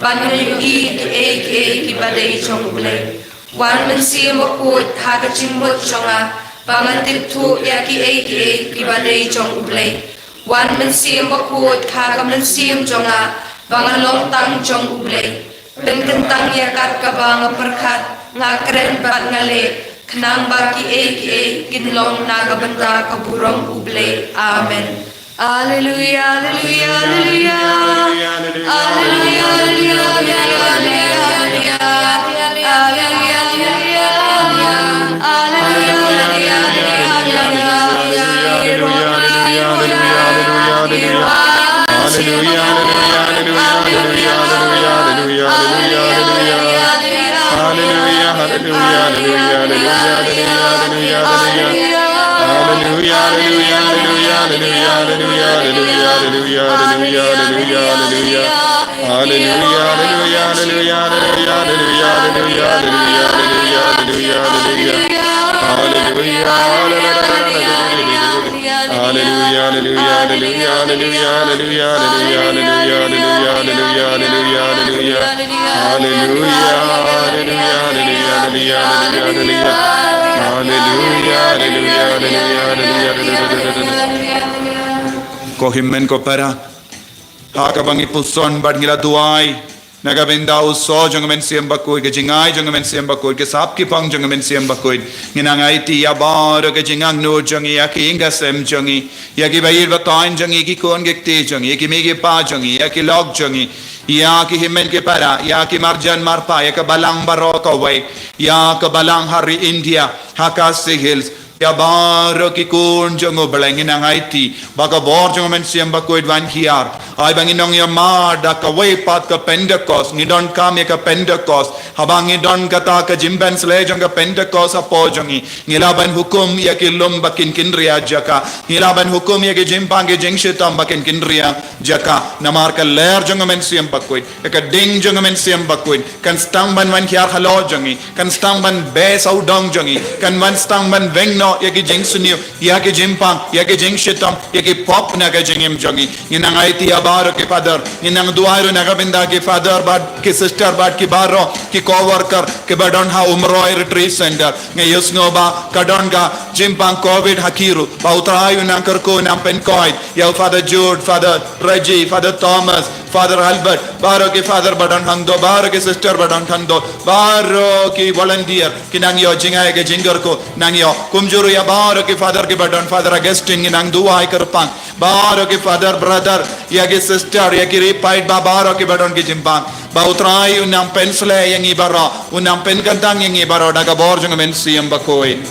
ban ïohi ïa kiei kiei kiba dei jong U Blei. Wan Mynsiem Bakhuid ha ka jingmut jong nga, ba ngan tip thuh ïa kiei kiei kiba dei jong U Blei. Wan Mynsiem Bakhuid ha ka mynsiem jong nga, ba ngan long tang jong U Blei. Pynkyntang ïa kat kaba nga pyrkhat, nga kren bad nga leh, khnang ba kiei kiei kin long na ka bynta ka burom U Blei. Amen. Alleluia, alleluia, alleluia. Alleluia, alleluia, alleluia. Ko hynmen ko para, ha kaba ngi puson bad ngi la duwai na ka bynta u soh jong U Mynsiem Bakhuid, ka jingai jong U Mynsiem Bakhuid, ka sap ki phong jong U Mynsiem Bakhuid, ngi nang aiti ïa baroh ka jingangnud jong ngi, ïa ki ïing ki sem jong ngi, ïa ki baieit batai jong ngi, ki khun ki kti jong ngi, ïa ki mei ki pa jong ngi, ïa ki lok jong ngi, ïa ki hynmen ki para, ïa ki marjan marpa, ïa ka balang baroh kawei, ïa ka balang ha ri India, ha Khasi Hills, ïa baroh ki khun jong U Blei, ngi nang aiti ba ka bor jong U Mynsiem Bakhuid wan hiar. Ai ba ngin nang ïa mad da kawei pat ka Pentekost, ngi donkam ïa ka Pentekost. Haba ngi don kata ka jingpynshlei jong ka Pentekost hapoh jong ngi, ngi lah ban hukum ïa ki lum ba kin kynriah jaka. Ngi lah ban hukum ïa ki jingpang ki jingshitom ba kin kynriah jaka. Namar ka lyer jong U Mynsiem Bakhuid, ïa ka ding jong U Mynsiem Bakhuid kan sdang ban wan hiar halor jong ngi, kan sdang ban beh sawdong jong ngi, kan wan sdang ban weng noh ïa ki jingsniew, ïa ki jingpang, ïa ki jingshitom, ïa ki pop na ka jingim jong ngi. Ngi nang aiti ïa baroh ki father, ngi nang duwai ruh na ka bynta ki father bad ki sister bad ki baroh ki co-worker kiba don ha Umroi Retreat Center. Ngi ïohsngew ba ka don ka jingpang covid ha ki ruh, ba U Trai un nang kyrkhu, un nang pynkoit ïa u Father Jude, Father Reggie, Father Thomas, Father Albert, baroh ki father ba don hangto, baroh ki sister ba don hangto, baroh ki volunteer ki nang ïoh jingai ka jingkyrkhu, nang ïoh. Kumjuh ruh ïa baroh ki father kiba don, Father Augustine, ngi nang duwai kyrpang. Baroh ki father, brother, ïa ki sister, ïa ki riewpaidbah baroh kiba don ki jingpang, ba U Trai un nang pynshlei ïa ngi baroh, un nang pynkyntang ïa ngi baroh da ka bor jong U Mynsiem Bakhuid.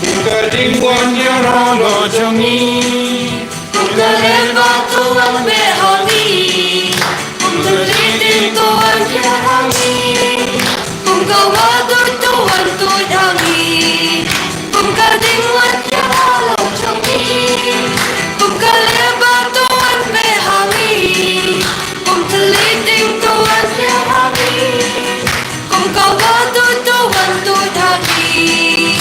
Kum ka ding wan hiar halor jong ngi, kum ka lyer ba to wan beh ha ngi, kum ka ding to wan hiar ha ngi, kum ka wah to wan tuid ha ngi, kum ka ding wan hiar halor jong ngi, kum ka lyer ba to wan beh ha ngi, kum ka ding to wan hiar ha ngi, kum ka wah to wan tuid ha ngi.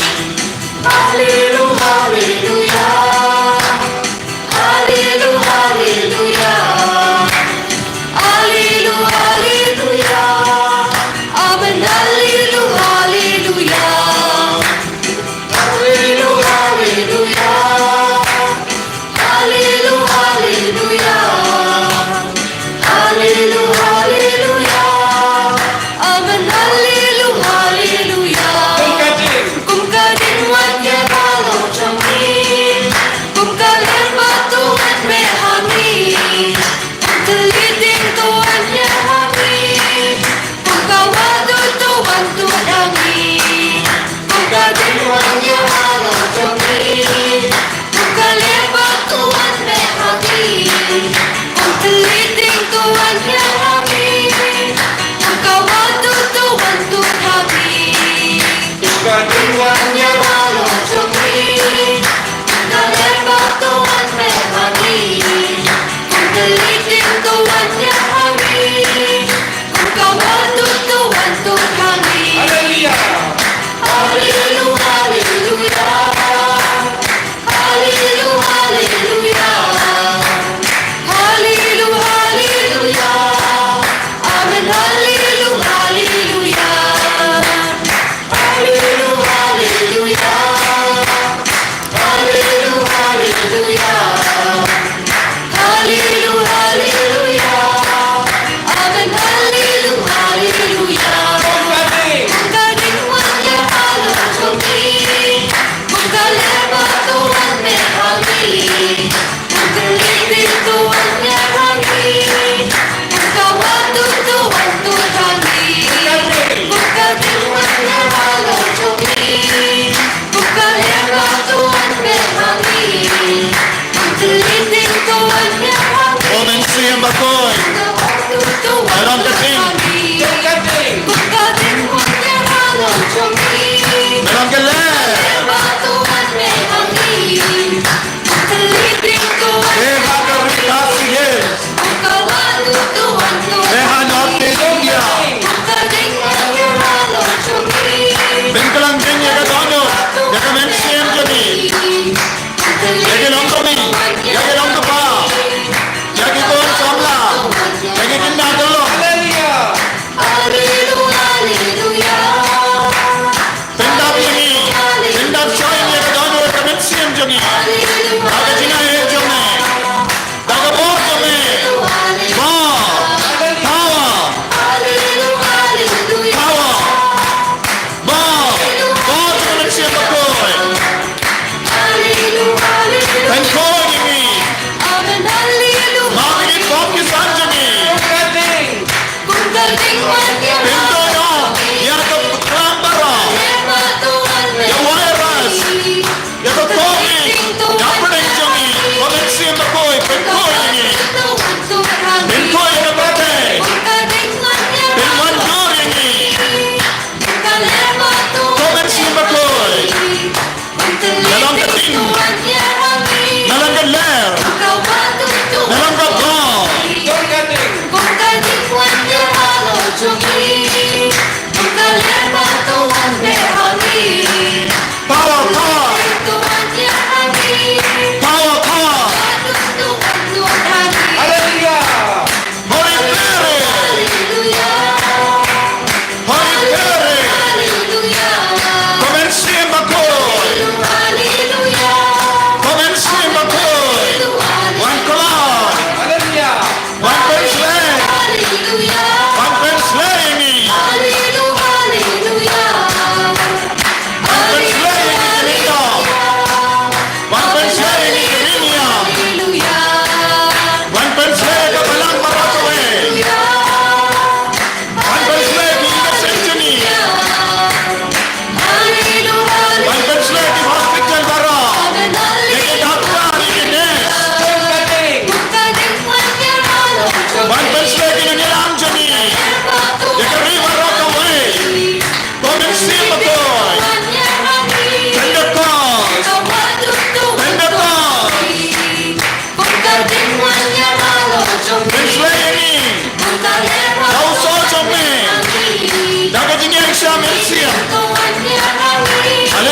Hallelu, hallelujah. Hallelu, hallelujah. Hallelu, hallelujah.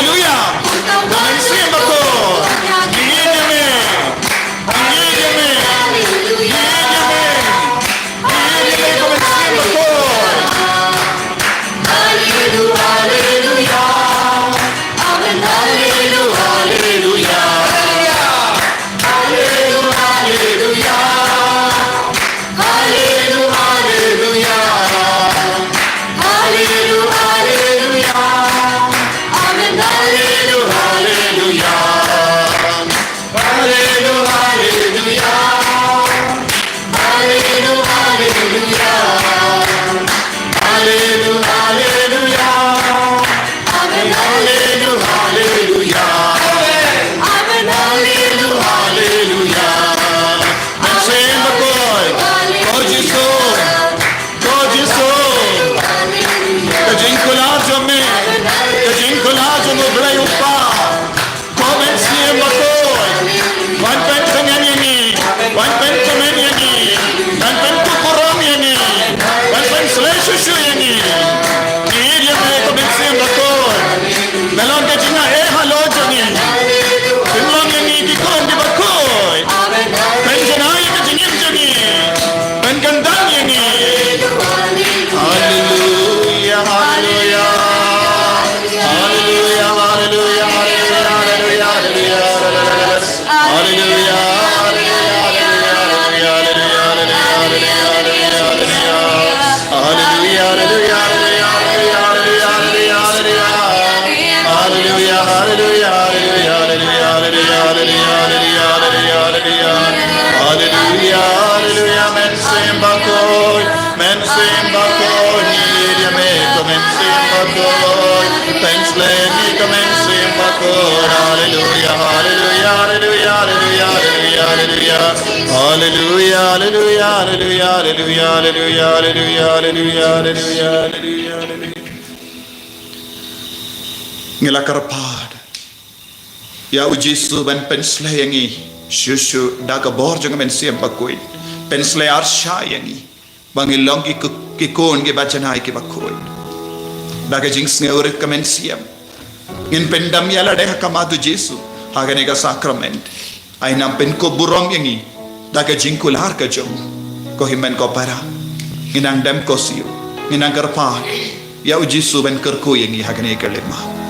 Haleluya. Ko Mynsiem Bakhuid. Ngi ïeit ïa me. Ngi ïeit ïa me. Ngi ïeit ïa me. Ngi ïeit ïa me ko Mynsiem Bakhuid. Haleluya, haleluya. Amen, haleluya, haleluya. Haleluya, haleluya. Haleluya, haleluya. Haleluya, haleluya. Amen, haleluya, haleluya. Haleluya, haleluya. Haleluya, haleluya. Haleluya, haleluya. Amen, haleluya, haleluya. Amen, haleluya, haleluya. Mynsiem Bakhuid, ko Jisu, ko Jisu. Ka jingkular jong me, ka jingkular jong U Blei U Kpa. Ko Mynsiem Bakhuid, wan pyntngen ïa ngi, wan pyntngen ïa ngi, wan pynkup burom ïa ngi, wan pynshlei shuh shuh ïa ngi. Ngi ïeit ïa me ko Mynsiem Bakhuid. Me long ka jingaiei halor jong ngi. Pynlong ïa ngi ki khun kiba khuid. Pynjanai ïa ka jingim jong ngi. Pynkyndang ïa ngi. Haleluya, haleluya. Haleluya, haleluya, haleluya, haleluya. Haleluya, haleluya, haleluya. Haleluya, haleluya, haleluya. Haleluya, haleluya, haleluya. Haleluya, haleluya, Mynsiem Bakhuid. Mynsiem Bakhuid, ngi ïeit ïa me ko Mynsiem Bakhuid. Pynshlei ïa ngi ko Mynsiem Bakhuid. Haleluya, haleluya, haleluya. Haleluya, haleluya, haleluya. Haleluya, haleluya, haleluya, haleluya, haleluya, haleluya, haleluya, haleluya, haleluya. Ngi la kyrpad ïa U Jisu ban pynshlei ïa ngi shuh shuh da ka bor jong ka Mynsiem Bakhuid. Pynshlei arshah ïa ngi ba ngin long ki, ki khun kiba janai kiba khuid. Da ka jingsngewrit ka Mynsiem ngin pyndem ïa lade ha khmat U Jisu ha kane ka sakrament. Ai nang pynkup burom ïa ngi da ka jingkular ka jong u. Ko hynmen ko para, ngin nang dem ko siew, ngin nang kyrpad ïa U Jisu ban kyrkhu ïa ngi ha kane ka lima.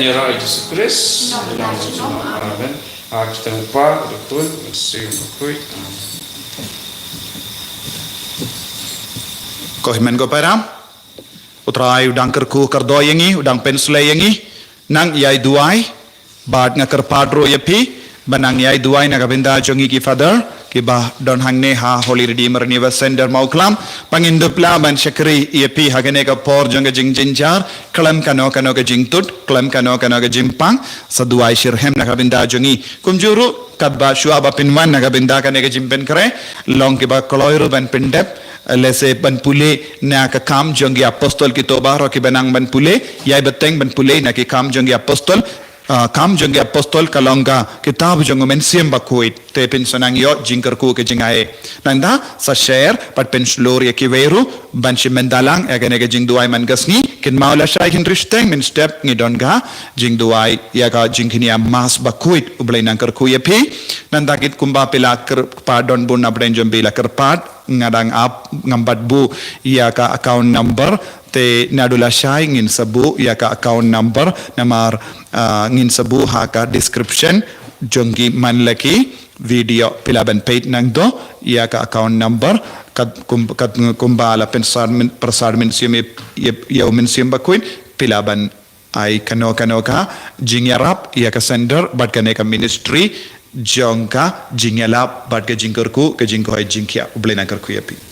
Ïa la Jisu Khrist. Amen. Ak tang pa, betul, sium bakui. Amen. Ko hynmen ko para. U Trai u dang kyrkhu kyrdoh ïa ngi, u dang pynshlei ïa ngi. Nang ïai duwai. Bad nga kyrpad ruh ïa phi ba nang ïai duwai na ka bynta jong ngi ki father kiba don hangne ha Holy Redeemer Universe Center Mawklam. Ba ngin dup lah ban shakri ïa phi ha kane ka por jong ka jingjynjar, khlem kano kano ka jingtud, khlem kano kano ka jingpang. Sa duwai shitrhem na ka bynta jong ngi. Kumjuh ruh katba shuwa ba pynwan na ka bynta kane ka jingpynkhreh, long kiba kloi ruh ban pyndep, lehse ban pule na ka Kam jong ki Apostol, kito baroh kiba nang ban pule, ïai bteng ban pule na ki Kam jong ki Apostol. Ah, Kam jong ki Apostol ka long ka kitab jong u Mynsiem Bakhuid. Te phin sa nang ïoh jingkyrkhu ka jingai. Nangta sa share bad pynshlur ïa kiwei ruh ban shim bynta lang ïa kane ka jingduwai man ka sngi. Kynmaw lashai hynriew shiteng mynstep ngi don ka jingduwai ïa ka jingkñia Mass Bakhuid. U Blei nang kyrkhu ïa phi. Nangta kit kumba phi la kyrpad, don bun na pdeng jong phi la kyrpad, nga dang ap, ngam pat buh ïa ka account number. Te naduh lashai ngin sa buh ïa ka account number, namar, ah, ngin sa buh ha ka description jong ki man la ki video. Phi lah ban peit nangto ïa ka account number. Kat kum, kat kumba la pynsad myn-, pyrsad mynsiem ïa, ïa, ïa u Mynsiem Bakhuid, phi lah ban ai kano kano ka jingïarap ïa ka center bad kane ka ministry jong ka jingïalap bad ka jingkyrkhu, ka jingkoit jingkhiah. U Blei nang kyrkhu ïa phi.